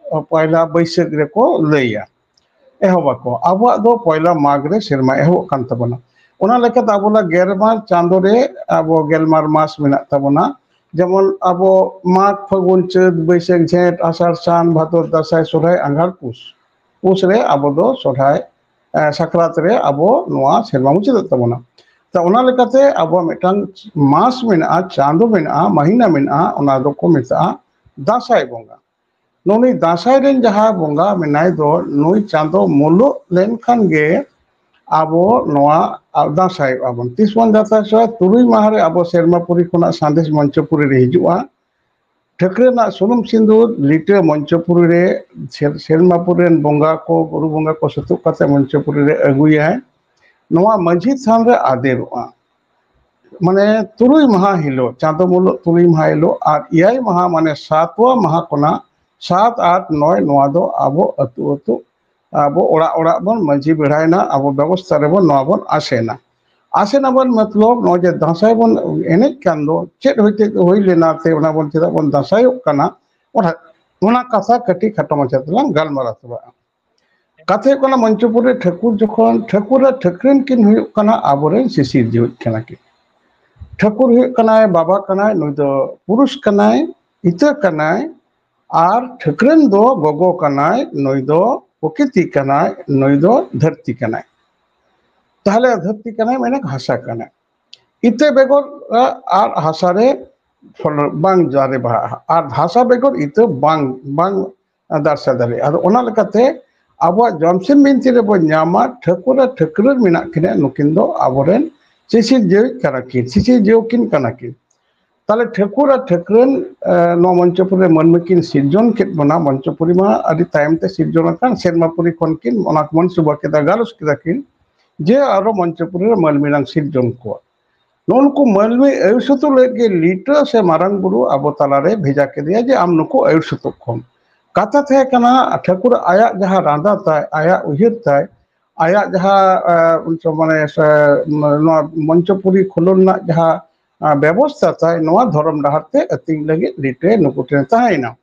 ᱯᱚᱭᱞᱟ ᱵᱟᱹᱭᱥᱟᱹᱠᱷ ᱨᱮᱠᱚ ᱞᱟᱹᱭᱟ, ᱮᱦᱚᱵᱟᱠᱚ᱾ ᱟᱵᱚᱣᱟᱜ ᱫᱚ ᱯᱚᱭᱞᱟ ᱢᱟᱜᱽ ᱨᱮ ᱥᱮᱨᱢᱟ ᱮᱦᱚᱵᱚᱜ ᱠᱟᱱ ᱛᱟᱵᱚᱱᱟ᱾ ᱚᱱᱟ ᱞᱮᱠᱟᱛᱮ ᱟᱵᱚ ᱫᱚ ᱜᱮᱞᱵᱟᱨ ᱪᱟᱸᱫᱚ ᱨᱮ ᱟᱵᱚ ᱜᱮᱞᱵᱟᱨ ᱢᱟᱥ ᱢᱮᱱᱟᱜ ᱛᱟᱵᱚᱱᱟ᱾ ᱡᱮᱢᱚᱱ ᱟᱵᱚ ᱢᱟᱜᱽ, ᱯᱷᱟᱹᱜᱩᱱ, ᱪᱟᱹᱛ, ᱵᱟᱹᱭᱥᱟᱹᱠᱷ, ᱡᱷᱮᱸᱴ, ᱟᱥᱟᱲ, ᱥᱟᱱ, ᱵᱷᱟᱫᱚᱨ, ᱫᱟᱸᱥᱟᱭ, ᱥᱚᱨᱦᱟᱭ, ᱟᱸᱜᱷᱟᱲ, ᱯᱩᱥ᱾ ᱯᱩᱥ ᱨᱮ ᱟᱵᱚ ᱫᱚ ᱥᱚᱨᱦᱟᱭ, ᱮ, ᱥᱟᱠᱨᱟᱛ ᱨᱮ ᱟᱵᱚ ᱱᱚᱣᱟ ᱥᱮᱨᱢᱟ ᱢᱩᱪᱟᱹᱫᱚᱜ ᱛᱟᱵᱚᱱᱟ᱾ ᱛᱚ, ᱚᱱᱟ ᱞᱮᱠᱟᱛᱮ ᱟᱵᱚᱣᱟᱜ ᱢᱤᱫᱴᱟᱝ ᱢᱟᱥ ᱢᱮᱱᱟᱜᱼᱟ, ᱪᱟᱸᱫᱚ ᱢᱮᱱᱟᱜᱼᱟ, ᱢᱟᱹᱦᱤᱱᱟ ᱢᱮᱱᱟᱜᱼᱟ, ᱚᱱᱟ ᱫᱚᱠᱚ ᱢᱮᱛᱟᱜᱼᱟ ᱫᱟᱸᱥᱟᱭ ᱵᱚᱸᱜᱟ᱾ ᱱᱩᱭ ᱫᱟᱸᱥᱟᱭ ᱨᱮᱱ ᱡᱟᱦᱟᱸ ᱵᱚᱸᱜᱟ ᱢᱮᱱᱟᱭ ᱫᱚ, ᱱᱩᱭ ᱪᱟᱸᱫᱚ ᱢᱩᱞᱩᱜ ᱞᱮᱱᱠᱷᱟᱱ ᱜᱮ ᱟᱵᱚ ᱱᱚᱣᱟ ᱫᱟᱸᱥᱟᱭᱚᱜᱼᱟ ᱵᱚᱱ᱾ ᱛᱤᱥ ᱵᱚᱱ ᱫᱟᱸᱥᱟᱭᱚᱜᱼᱟ? ᱛᱩᱨᱩᱭ ᱢᱟᱦᱟ ᱨᱮ ᱟᱵᱚ ᱥᱮᱨᱢᱟᱯᱩᱨᱤ ᱠᱷᱚᱱᱟᱜ ᱥᱟᱸᱫᱮᱥ ᱢᱚᱧᱪᱚᱯᱩᱨᱤ ᱨᱮ ᱦᱤᱡᱩᱜᱼᱟ᱾ ᱴᱷᱟᱹᱠᱨᱟᱹᱱᱟᱜ ᱥᱩᱱᱩᱢ ᱥᱤᱸᱫᱩᱨ ᱞᱤᱴᱟᱹ ᱢᱚᱧᱪᱚᱯᱩᱨᱤ ᱨᱮ ᱥᱮᱨ-, ᱥᱮᱨᱢᱟᱯᱩᱨᱤ ᱨᱮᱱ ᱵᱚᱸᱜᱟ ᱠᱚ, ᱜᱩᱨᱩ ᱵᱚᱸᱜᱟ ᱠᱚ ᱥᱩᱛᱩᱜ ᱠᱟᱛᱮ ᱢᱚᱧᱪᱚᱯᱩᱨᱤ ᱨᱮ ᱟᱹᱜᱩᱭᱟᱭ᱾ ᱱᱚᱣᱟ ᱢᱟᱹᱡᱷᱤ ᱛᱷᱟᱱ ᱨᱮ ᱟᱫᱮᱨᱚᱜᱼᱟ᱾ ᱢᱟᱱᱮ ᱛᱩᱨᱩᱭ ᱢᱟᱦᱟ ᱦᱤᱞᱳᱜ, ᱪᱟᱸᱫᱚ ᱢᱩᱞᱩᱜ ᱛᱩᱨᱩᱭ ᱢᱟᱦᱟ ᱦᱤᱞᱳᱜ, ᱟᱨ ᱮᱭᱟᱭ ᱢᱟᱦᱟ ᱢᱟᱱᱮ ᱥᱟᱛᱣᱟ ᱢᱟᱦᱟ ᱠᱷᱚᱱᱟᱜ ᱥᱟᱛ, ᱟᱴ, ᱱᱚᱭ ᱱᱚᱣᱟ ᱫᱚ ᱟᱵᱚ ᱟᱹᱛᱩ ᱟᱹᱛᱩ, ᱟᱵᱚ ᱚᱲᱟᱜ ᱚᱲᱟᱜ ᱵᱚᱱ ᱢᱟᱹᱡᱷᱤ ᱵᱮᱲᱦᱟᱭᱮᱱᱟ, ᱟᱵᱚ ᱵᱮᱵᱚᱥᱛᱷᱟ ᱨᱮᱵᱚᱱ ᱱᱚᱣᱟ ᱵᱚᱱ ᱟᱥᱮᱱᱟ᱾ ᱟᱥᱮᱱ ᱟᱵᱚᱱ ᱢᱚᱛᱞᱚᱵ ᱱᱚᱜᱼᱚᱭ ᱡᱮ ᱫᱟᱸᱥᱟᱭ ᱵᱚᱱ ᱮᱱᱮᱡ ᱠᱟᱱ ᱫᱚ, ᱪᱮᱫ ᱦᱚᱭᱛᱮ ᱦᱩᱭ ᱞᱮᱱᱟ ᱛᱮ ᱚᱱᱟ ᱵᱚᱱ, ᱪᱮᱫᱟᱜ ᱵᱚᱱ ᱫᱟᱸᱥᱟᱭᱚᱜ ᱠᱟᱱᱟ, ᱚᱱᱟ, ᱚᱱᱟ ᱠᱟᱛᱷᱟ ᱠᱟᱹᱴᱤᱡ ᱠᱷᱟᱴᱚ ᱢᱟᱪᱷᱟ ᱛᱮᱞᱟᱝ ᱜᱟᱞᱢᱟᱨᱟᱣ ᱛᱚᱨᱟᱜᱼᱟ᱾ ᱠᱟᱛᱷᱟ ᱦᱩᱭᱩᱜ ᱠᱟᱱᱟ, ᱢᱚᱧᱪᱚᱯᱩᱨ ᱨᱮ ᱴᱷᱟᱹᱠᱩᱨ ᱡᱚᱠᱷᱚᱱ, ᱴᱷᱟᱹᱠᱩᱨ ᱟᱨ ᱴᱷᱟᱹᱠᱨᱟᱹᱱ ᱠᱤᱱ ᱦᱩᱭᱩᱜ ᱠᱟᱱᱟ ᱟᱵᱚᱨᱮᱱ ᱥᱤᱥᱤᱨ ᱡᱤᱣᱤᱫ ᱠᱟᱱᱟ ᱠᱤᱱ᱾ ᱴᱷᱟᱹᱠᱩᱨ ᱦᱩᱭᱩᱜ ᱠᱟᱱᱟᱭ, ᱵᱟᱵᱟ ᱠᱟᱱᱟᱭ, ᱱᱩᱭ ᱫᱚ ᱯᱩᱨᱩᱥ ᱠᱟᱱᱟᱭ, ᱤᱛᱟᱹ ᱠᱟᱱᱟᱭ, ᱟᱨ ᱴᱷᱟᱹᱠᱨᱟᱹᱱ ᱫᱚ ᱜᱚᱜᱚ ᱠᱟᱱᱟᱭ, ᱱᱩᱭ ᱫᱚ ᱯᱨᱚᱠᱤᱛᱤ ᱠᱟᱱᱟᱭ, ᱱᱩᱭ ᱫᱚ ᱫᱷᱟᱹᱨᱛᱤ ᱠᱟᱱᱟᱭ᱾ ᱛᱟᱦᱞᱮ ᱫᱷᱟᱹᱨᱛᱤ ᱠᱟᱱᱟᱭ ᱢᱟᱱᱮ ᱦᱟᱥᱟ ᱠᱟᱱᱟᱭ᱾ ᱤᱛᱟᱹ ᱵᱮᱜᱚᱨ, ᱟ, ᱟᱨ ᱦᱟᱥᱟ ᱨᱮ ᱯᱷᱚᱞ ᱵᱟᱝ ᱫᱟᱨᱮ ᱵᱟᱦᱟᱜᱼᱟ, ᱟᱨ ᱦᱟᱥᱟ ᱵᱮᱜᱚᱨ ᱤᱛᱟᱹ ᱵᱟᱝ, ᱵᱟᱝ ᱫᱟᱨᱥᱟ ᱫᱟᱲᱮᱭᱟᱜᱼᱟ᱾ ᱟᱫᱚ ᱚᱱᱟ ᱞᱮᱠᱟᱛᱮ ᱟᱵᱚᱣᱟᱜ ᱡᱚᱢᱥᱤᱢ ᱵᱤᱱᱛᱤ ᱨᱮᱵᱚᱱ ᱧᱟᱢᱟ, ᱴᱷᱟᱹᱠᱩᱨ ᱟᱨ ᱴᱷᱟᱹᱠᱨᱟᱹᱱ ᱢᱮᱱᱟᱜ ᱠᱤᱱᱟ, ᱱᱩᱠᱤᱱ ᱫᱚ ᱟᱵᱚᱨᱮᱱ ᱥᱤᱥᱤᱨ ᱡᱤᱣᱤ ᱠᱟᱱᱟ ᱠᱤᱱ, ᱥᱤᱥᱤᱨ ᱡᱤᱣᱤ ᱠᱤᱱ ᱠᱟᱱᱟ ᱠᱤᱱ᱾ ᱛᱟᱦᱞᱮ ᱴᱷᱟᱹᱠᱩᱨ ᱟᱨ ᱴᱷᱟᱹᱠᱨᱟᱹᱱ ᱱᱚᱣᱟ ᱢᱚᱧᱪᱚᱯᱩᱨᱤ ᱨᱮ ᱢᱟᱹᱱᱢᱤ ᱠᱤᱱ ᱥᱤᱨᱡᱚᱱ ᱠᱮᱫ ᱵᱚᱱᱟ᱾ ᱢᱚᱧᱪᱚᱯᱩᱨᱤ ᱢᱟ ᱟᱹᱰᱤ ᱛᱟᱭᱚᱢ ᱛᱮ ᱥᱤᱨᱡᱚᱱ ᱟᱠᱟᱱ, ᱥᱮᱨᱢᱟᱯᱩᱨᱤ ᱠᱷᱚᱱ ᱠᱤᱱ ᱚᱱᱟ ᱢᱚᱱᱥᱩᱵᱟ ᱠᱮᱫᱟ, ᱜᱟᱞᱚᱪ ᱠᱮᱫᱟ ᱠᱤᱱ ᱡᱮ ᱟᱨᱚ ᱢᱚᱧᱪᱚᱯᱩᱨᱤ ᱨᱮ ᱢᱟᱹᱱᱢᱤ ᱞᱟᱝ ᱥᱤᱨᱡᱚᱱ ᱠᱚᱣᱟ᱾ ᱱᱚᱜᱼᱚ ᱱᱩᱠᱩ ᱢᱟᱹᱱᱢᱤ ᱟᱹᱭᱩᱨ ᱥᱩᱛᱩᱜ ᱞᱟᱹᱜᱤᱫ ᱜᱮ ᱞᱤᱴᱟᱹ ᱥᱮ ᱢᱟᱨᱟᱝ ᱵᱩᱨᱩ ᱟᱵᱚ ᱛᱟᱞᱟᱨᱮ ᱵᱷᱮᱡᱟ ᱠᱮᱫᱮᱭᱟ ᱡᱮ ᱟᱢ ᱱᱩᱠᱩ ᱟᱹᱭᱩᱨ ᱥᱩᱛᱩᱜ ᱠᱚᱢ᱾ ᱠᱟᱛᱷᱟ ᱛᱟᱦᱮᱸ ᱠᱟᱱᱟ, ᱴᱷᱟᱹᱠᱩᱨ ᱟᱭᱟᱜ ᱡᱟᱦᱟᱸ ᱨᱟᱸᱫᱟ ᱛᱟᱭ, ᱟᱭᱟᱜ ᱩᱭᱦᱟᱹᱨ ᱛᱟᱭ, ᱟᱭᱟᱜ ᱡᱟᱦᱟᱸ ᱢᱟᱱᱮ ᱱᱚᱣᱟ ᱢᱚᱧᱪᱚᱯᱩᱨᱤ ᱠᱷᱩᱞᱟᱹᱣ ᱨᱮᱱᱟᱜ ᱡᱟᱦᱟᱸ ᱵᱮᱵᱚᱥᱛᱷᱟ ᱛᱟᱭ, ᱱᱚᱣᱟ ᱫᱷᱚᱨᱚᱢ ᱰᱟᱦᱟᱨ ᱛᱮ ᱟᱹᱛᱤᱧ ᱞᱟᱹᱜᱤᱫ ᱞᱤᱴᱟᱹ ᱱᱩᱠᱩ ᱴᱷᱮᱱ ᱛᱟᱦᱮᱸᱭᱮᱱᱟ᱾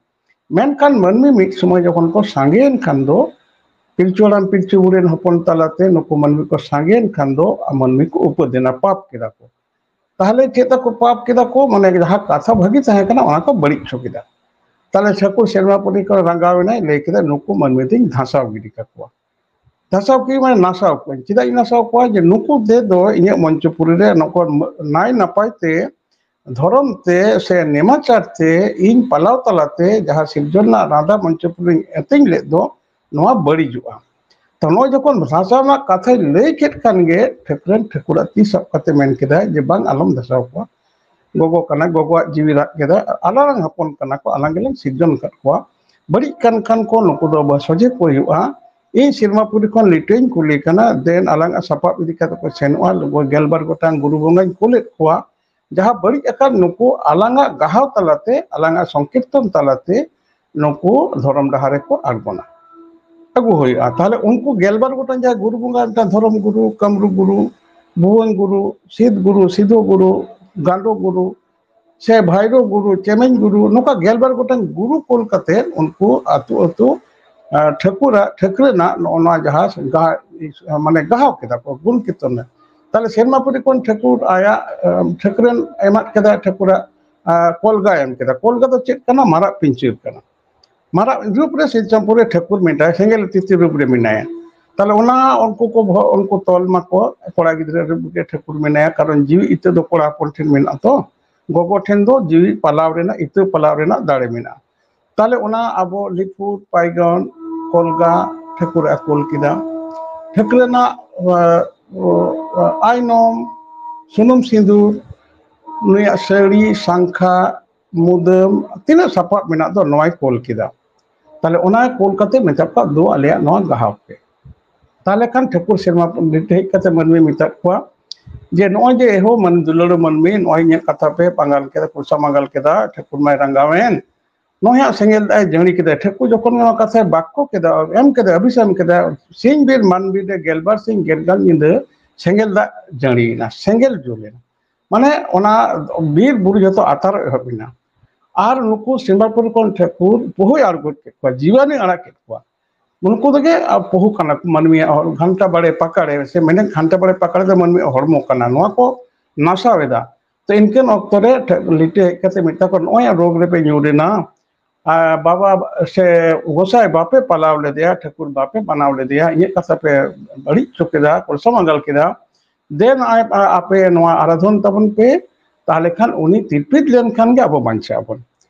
ᱢᱮᱱᱠᱷᱟᱱ ᱢᱟᱹᱱᱢᱤ ᱢᱤᱫ ᱥᱚᱢᱚᱭ ᱡᱚᱠᱷᱚᱱ ᱠᱚ ᱥᱟᱸᱜᱮᱭᱮᱱ ᱠᱷᱟᱱ ᱫᱚ, ᱯᱤᱞᱪᱩ ᱦᱟᱲᱟᱢ ᱯᱤᱞᱪᱩ ᱵᱩᱲᱦᱤ ᱨᱮᱱ ᱦᱚᱯᱚᱱ ᱛᱟᱞᱟᱛᱮ ᱱᱩᱠᱩ ᱢᱟᱹᱱᱢᱤ ᱠᱚ ᱥᱟᱸᱜᱮᱭᱮᱱ ᱠᱷᱟᱱ ᱫᱚ ᱢᱟᱹᱱᱢᱤ ᱠᱚ ᱩᱯᱟᱹᱫᱮᱱᱟ, ᱯᱟᱯ ᱠᱮᱫᱟ ᱠᱚ᱾ ᱛᱟᱦᱞᱮ ᱪᱮᱫ ᱠᱚ ᱯᱟᱯ ᱠᱮᱫᱟ ᱠᱚ? ᱢᱟᱱᱮ ᱡᱟᱦᱟᱸ ᱠᱟᱛᱷᱟ ᱵᱷᱟᱹᱜᱤ ᱛᱟᱦᱮᱸ ᱠᱟᱱᱟ ᱚᱱᱟ ᱠᱚ ᱵᱟᱹᱲᱤᱡ ᱦᱚᱪᱚ ᱠᱮᱫᱟ᱾ ᱛᱟᱦᱞᱮ ᱴᱷᱟᱹᱠᱩᱨ ᱥᱮᱨᱢᱟᱯᱩᱨᱤ ᱠᱚ ᱨᱟᱸᱜᱟᱣ ᱮᱱᱟᱭ, ᱞᱟᱹᱭ ᱠᱮᱫᱟ, ᱱᱩᱠᱩ ᱢᱟᱹᱱᱢᱤ ᱫᱚᱧ ᱫᱷᱟᱥᱟᱣ ᱜᱤᱰᱤ ᱠᱟᱠᱚᱣᱟ᱾ ᱫᱷᱟᱥᱟᱣ ᱠᱤ ᱢᱟᱱᱮ ᱱᱟᱥᱟᱣ ᱠᱚᱣᱟᱧ᱾ ᱪᱮᱫᱟᱜ ᱤᱧ ᱱᱟᱥᱟᱣ ᱠᱚᱣᱟ? ᱡᱮ ᱱᱩᱠᱩ ᱛᱮᱫᱚ ᱤᱧᱟᱹᱜ ᱢᱚᱧᱪᱚᱯᱩᱨᱤ ᱨᱮ ᱱᱩᱠᱩ ᱱᱟᱭ ᱱᱟᱯᱟᱭ ᱛᱮ ᱫᱷᱚᱨᱚᱢ ᱛᱮ ᱥᱮ ᱱᱮᱢᱟᱪᱟᱨ ᱛᱮ ᱤᱧ ᱯᱟᱞᱟᱣ ᱛᱟᱞᱟᱛᱮ ᱡᱟᱦᱟᱸ ᱥᱤᱨᱡᱚᱱ ᱨᱮᱱᱟᱜ ᱨᱟᱸᱫᱟ ᱢᱚᱧᱪᱚᱯᱩᱨᱤᱧ ᱟᱹᱛᱤᱧ ᱞᱮᱫ ᱫᱚ, ᱱᱚᱣᱟ ᱵᱟᱹᱲᱤᱡᱚᱜᱼᱟ᱾ ᱛᱚ ᱱᱚᱜᱼᱚᱭ ᱡᱚᱠᱷᱚᱱ ᱵᱷᱟᱥᱟ ᱨᱮᱱᱟᱜ ᱠᱟᱛᱷᱟᱭ ᱞᱟᱹᱭ ᱠᱮᱫ ᱠᱷᱟᱱ ᱜᱮ ᱴᱷᱟᱹᱠᱨᱟᱹᱱ ᱴᱷᱟᱹᱠᱩᱨᱟᱜ ᱛᱤ ᱥᱟᱵ ᱠᱟᱛᱮ ᱢᱮᱱ ᱠᱮᱫᱟᱭ ᱡᱮ, ᱵᱟᱝ, ᱟᱞᱚᱢ ᱫᱷᱟᱥᱟᱣ ᱠᱚᱣᱟ᱾ ᱜᱚᱜᱚ ᱠᱟᱱᱟ, ᱜᱚᱜᱚᱣᱟᱜ ᱡᱤᱣᱤ ᱨᱟᱜ ᱠᱮᱫᱟ, ᱟᱞᱟᱝ ᱦᱚᱯᱚᱱ ᱠᱟᱱᱟ ᱠᱚ, ᱟᱞᱟᱝ ᱜᱮᱞᱟᱝ ᱥᱤᱨᱡᱚᱱ ᱟᱠᱟᱫ ᱠᱚᱣᱟ᱾ ᱵᱟᱹᱲᱤᱡ ᱠᱟᱱ ᱠᱷᱟᱱ ᱠᱚ ᱱᱩᱠᱩ ᱫᱚ ᱟᱵᱚ ᱥᱚᱡᱷᱮ ᱠᱚ ᱦᱩᱭᱩᱜᱼᱟ᱾ ᱤᱧ ᱥᱮᱨᱢᱟᱯᱩᱨᱤ ᱠᱷᱚᱱ ᱞᱤᱴᱟᱹᱧ ᱠᱩᱞᱮ ᱠᱟᱱᱟ, ᱫᱮᱱ ᱟᱞᱟᱝᱟᱜ ᱥᱟᱯᱟᱵ ᱤᱫᱤ ᱠᱟᱛᱮ ᱠᱚ ᱥᱮᱱᱚᱜᱼᱟ᱾ ᱜᱮᱞᱵᱟᱨ ᱜᱚᱴᱟᱝ ᱜᱩᱨᱩ ᱵᱚᱸᱜᱟᱧ ᱠᱩᱞᱮᱫ ᱠᱚᱣᱟ, ᱡᱟᱦᱟᱸ ᱵᱟᱹᱲᱤᱡ ᱟᱠᱟᱱ ᱱᱩᱠᱩ ᱟᱞᱟᱝᱟᱜ ᱜᱟᱦᱟᱣ ᱛᱟᱞᱟᱛᱮ, ᱟᱞᱟᱝᱟᱜ ᱥᱚᱝᱠᱤᱨᱛᱚᱱ ᱛᱟᱞᱟᱛᱮ ᱱᱩᱠᱩ ᱫᱷᱚᱨᱚᱢ ᱰᱟᱦᱟᱨ ᱨᱮᱠᱚ ᱟᱬᱜᱚᱱᱟ, ᱟᱹᱜᱩ ᱦᱩᱭᱩᱜᱼᱟ᱾ ᱛᱟᱦᱞᱮ ᱩᱱᱠᱩ ᱜᱮᱞᱵᱟᱨ ᱜᱚᱴᱟᱝ ᱡᱟᱦᱟᱸ ᱜᱩᱨᱩ ᱵᱚᱸᱜᱟ, ᱢᱤᱫᱴᱟᱝ ᱫᱷᱚᱨᱚᱢ ᱜᱩᱨᱩ, ᱠᱟᱢᱨᱩ ᱜᱩᱨᱩ, ᱵᱷᱩᱵᱚᱱ ᱜᱩᱨᱩ, ᱥᱤᱫ ᱜᱩᱨᱩ, ᱥᱤᱫᱷᱩ ᱜᱩᱨᱩ, ᱜᱟᱸᱰᱚ ᱜᱩᱨᱩ, ᱥᱮ ᱵᱷᱟᱭᱨᱳ ᱜᱩᱨᱩ, ᱪᱮᱢᱮᱧ ᱜᱩᱨᱩ, ᱱᱚᱝᱠᱟ ᱜᱮᱞᱵᱟᱨ ᱜᱚᱴᱟᱝ ᱜᱩᱨᱩ ᱠᱳᱞ ᱠᱟᱛᱮ ᱩᱱᱠᱩ ᱟᱹᱛᱩ ᱟᱹᱛᱩ, ᱟᱸ, ᱴᱷᱟᱹᱠᱩᱨᱟᱜ, ᱴᱷᱟᱹᱠᱨᱟᱹᱱᱟᱜ ᱱᱚᱜᱼᱚ ᱱᱚᱣᱟ ᱡᱟᱦᱟᱸ ᱜᱟᱦᱟ-, ᱢᱟᱱᱮ ᱜᱟᱦᱟᱣ ᱠᱮᱫᱟ ᱠᱚ ᱜᱩᱨᱩ ᱠᱤᱨᱛᱚᱱ ᱨᱮ᱾ ᱛᱟᱦᱞᱮ ᱥᱮᱨᱢᱟᱯᱩᱨᱤ ᱠᱷᱚᱱ ᱴᱷᱟᱹᱠᱩᱨ ᱟᱭᱟᱜ, ᱟᱸ, ᱴᱷᱟᱹᱠᱨᱟᱹᱱ ᱮᱢᱟᱫ ᱠᱮᱫᱟ ᱴᱷᱟᱹᱠᱩᱨᱟᱜ, ᱟᱸ, ᱠᱚᱞᱜᱟᱭ ᱮᱢ ᱠᱮᱫᱟ᱾ ᱠᱚᱞᱜᱟ ᱫᱚ ᱪᱮᱫ ᱠᱟᱱᱟ? ᱢᱟᱨᱟᱜ ᱯᱤᱧᱪᱟᱹᱨ ᱠᱟᱱᱟ᱾ ᱢᱟᱨᱟᱜ ᱨᱩᱯ ᱨᱮ ᱥᱤᱨᱡᱚᱱᱯᱩᱨ ᱨᱮ ᱴᱷᱟᱹᱠᱩᱨ ᱢᱮᱱᱟᱭ, ᱥᱮᱸᱜᱮᱞ ᱛᱤᱛᱤ ᱨᱩᱯ ᱨᱮ ᱢᱮᱱᱟᱭᱟ᱾ ᱛᱟᱦᱞᱮ ᱚᱱᱟ ᱩᱱᱠᱩ ᱠᱚ ᱵᱷᱚ-, ᱩᱱᱠᱩ ᱛᱚᱞ ᱢᱟᱠᱚ, ᱠᱚᱲᱟ ᱜᱤᱫᱽᱨᱟᱹ ᱨᱩᱯ ᱨᱮ ᱴᱷᱟᱹᱠᱩᱨ ᱢᱮᱱᱟᱭᱟ, ᱠᱟᱨᱚᱱ ᱡᱤᱣᱤ ᱤᱛᱟᱹ ᱫᱚ ᱠᱚᱲᱟ ᱦᱚᱯᱚᱱ ᱴᱷᱮᱱ ᱢᱮᱱᱟᱜᱼᱟ ᱛᱚ᱾ ᱜᱚᱜᱚ ᱴᱷᱮᱱ ᱫᱚ ᱡᱤᱣᱤ ᱯᱟᱞᱟᱣ ᱨᱮᱱᱟᱜ, ᱤᱛᱟᱹ ᱯᱟᱞᱟᱣ ᱨᱮᱱᱟᱜ ᱫᱟᱲᱮ ᱢᱮᱱᱟᱜᱼᱟ᱾ ᱛᱟᱦᱞᱮ ᱚᱱᱟ ᱟᱵᱚ ᱞᱤᱯᱷᱩᱨ, ᱯᱟᱭᱜᱚᱱ, ᱠᱚᱞᱜᱟ ᱴᱷᱟᱹᱠᱩᱨ ᱮ ᱠᱳᱞ ᱠᱮᱫᱟ᱾ ᱴᱷᱟᱹᱠᱩᱨ ᱨᱮᱱᱟᱜ, ᱟᱸ, ᱟᱸ, ᱟᱭᱱᱚᱢ, ᱥᱩᱱᱩᱢ ᱥᱤᱸᱫᱩᱨ, ᱱᱩᱭᱟᱜ ᱥᱟᱹᱲᱤ, ᱥᱟᱝᱠᱷᱟ, ᱢᱩᱫᱟᱹᱢ, ᱛᱤᱱᱟᱹᱜ ᱥᱟᱯᱟᱵ ᱢᱮᱱᱟᱜ ᱫᱚ, ᱱᱚᱣᱟᱭ ᱠᱳᱞ ᱠᱮᱫᱟ᱾ ᱛᱟᱦᱞᱮ ᱚᱱᱟ ᱠᱳᱞ ᱠᱟᱛᱮ ᱢᱮᱛᱟ ᱠᱚᱣᱟ, "ᱫᱩ, ᱟᱞᱮᱭᱟᱜ ᱱᱚᱣᱟ ᱜᱟᱦᱟᱣ ᱯᱮ᱾" ᱛᱟᱦᱞᱮ ᱠᱷᱟᱱ ᱴᱷᱟᱹᱠᱩᱨ ᱥᱮᱨᱢᱟ ᱯᱚᱱᱰᱤᱛ ᱦᱮᱡ ᱠᱟᱛᱮ ᱢᱟᱹᱱᱢᱤ ᱢᱮᱛᱟᱜ ᱠᱚᱣᱟ ᱡᱮ, "ᱱᱚᱜᱼᱚᱭ ᱡᱮ ᱮᱦᱳ ᱢᱟᱱ ᱫᱩᱞᱟᱹᱲ ᱢᱟᱹᱱᱢᱤ, ᱱᱚᱜᱼᱚᱭ ᱤᱧᱟᱹᱜ ᱠᱟᱛᱷᱟ ᱯᱮ ᱯᱟᱸᱜᱟᱞ ᱠᱮᱫᱟ, ᱠᱚᱥᱟ ᱢᱟᱸᱜᱟᱞ ᱠᱮᱫᱟ, ᱴᱷᱟᱹᱠᱩᱨ ᱢᱟᱭ ᱨᱟᱸᱜᱟᱣᱮᱱ, ᱱᱚᱜᱼᱚᱭ ᱦᱟᱸᱜ ᱥᱮᱸᱜᱮᱞ ᱫᱟᱜ ᱮ ᱡᱟᱹᱲᱤ ᱠᱮᱫᱟ, ᱴᱷᱟᱹᱠᱩᱨ ᱡᱚᱠᱷᱚᱱ ᱱᱚᱣᱟ ᱠᱟᱛᱷᱟᱭ ᱵᱟᱠᱠᱚ ᱠᱮᱫᱟ, ᱮᱢ ᱠᱮᱫᱟ, ᱟᱹᱵᱤᱥ ᱮᱢ ᱠᱮᱫᱟ, ᱥᱤᱧ ᱵᱤᱨ ᱢᱟᱱ ᱵᱤᱨ ᱨᱮ ᱜᱮᱞᱵᱟᱨ ᱥᱤᱧ ᱜᱮᱞᱵᱟᱨ ᱧᱤᱫᱟᱹ ᱥᱮᱸᱜᱮᱞ ᱫᱟᱜ ᱡᱟᱹᱲᱤᱭᱮᱱᱟ, ᱥᱮᱸᱜᱮᱞ ᱡᱩᱞᱮᱱᱟ᱾" ᱢᱟᱱᱮ ᱚᱱᱟ ᱵᱤᱨ ᱵᱩᱨᱩ ᱡᱚᱛᱚ ᱟᱛᱟᱨ ᱮᱦᱚᱵ ᱮᱱᱟ᱾ ᱟᱨ ᱱᱩᱠᱩ ᱥᱮᱸᱜᱮᱞ ᱯᱩᱨᱤ ᱠᱷᱚᱱ ᱴᱷᱟᱹᱠᱩᱨ ᱯᱚᱦᱩᱭ ᱟᱬᱜᱚ ᱠᱮᱫ ᱠᱚᱣᱟ, ᱡᱤᱣᱟᱱᱤ ᱟᱲᱟᱜ ᱠᱮᱫ ᱠᱚᱣᱟ᱾ ᱩᱱᱠᱩ ᱫᱚᱜᱮ ᱯᱚᱦᱩ ᱠᱟᱱᱟ ᱠᱚ, ᱢᱟᱹᱱᱢᱤᱭᱟᱜ ᱦᱚᱲ᱾ ᱜᱷᱟᱱᱴᱟ ᱵᱟᱲᱮ ᱯᱟᱠᱟᱲᱮ ᱥᱮ ᱢᱮᱱᱮᱫ ᱜᱷᱟᱱᱴᱟ ᱵᱟᱲᱮ ᱯᱟᱠᱟᱲᱮ ᱫᱚ ᱢᱟᱹᱱᱢᱤᱭᱟᱜ ᱦᱚᱲᱢᱚ ᱠᱟᱱᱟ, ᱱᱚᱣᱟ ᱠᱚ ᱱᱟᱥᱟᱣ ᱮᱫᱟ᱾ ᱛᱚ ᱤᱱᱠᱟᱹᱱ ᱚᱠᱛᱚ ᱨᱮ ᱴᱷᱮ-, ᱞᱤᱴᱟᱹ ᱦᱮᱡ ᱠᱟᱛᱮ ᱢᱮᱛᱟ ᱠᱚ, "ᱱᱚᱜᱼᱚᱭ ᱨᱳᱜᱽ ᱨᱮᱯᱮ ᱧᱩᱨ ᱮᱱᱟ, ᱟᱨ ᱵᱟᱵᱟ ᱥᱮ ᱜᱚᱸᱥᱟᱭ ᱵᱟᱯᱮ ᱯᱟᱞᱟᱣ ᱞᱮᱫᱮᱭᱟ, ᱴᱷᱟᱹᱠᱩᱨ ᱵᱟᱯᱮ ᱢᱟᱱᱟᱣ ᱞᱮᱫᱮᱭᱟ, ᱤᱧᱟᱹᱜ ᱠᱟᱛᱷᱟ ᱯᱮ ᱵᱟᱹᱲᱤᱡ ᱦᱚᱪᱚ ᱠᱮᱫᱟ, ᱠᱚᱞᱥᱟ ᱢᱟᱸᱜᱟᱞ ᱠᱮᱫᱟ, ᱫᱮ ᱱᱚᱜᱼᱚᱭ ᱟ-, ᱟᱯᱮ ᱱᱚᱣᱟ ᱟᱨᱟᱫᱷᱚᱱ ᱛᱟᱵᱚᱱ ᱯᱮ, ᱛᱟᱦᱞᱮ ᱠᱷᱟᱱ ᱩᱱᱤ ᱛᱤᱨᱯᱤᱛ ᱞᱮᱱᱠᱷᱟᱱ ᱜᱮ ᱟᱵᱚ ᱵᱟᱧᱪᱟᱜ ᱟᱵᱚᱱ᱾"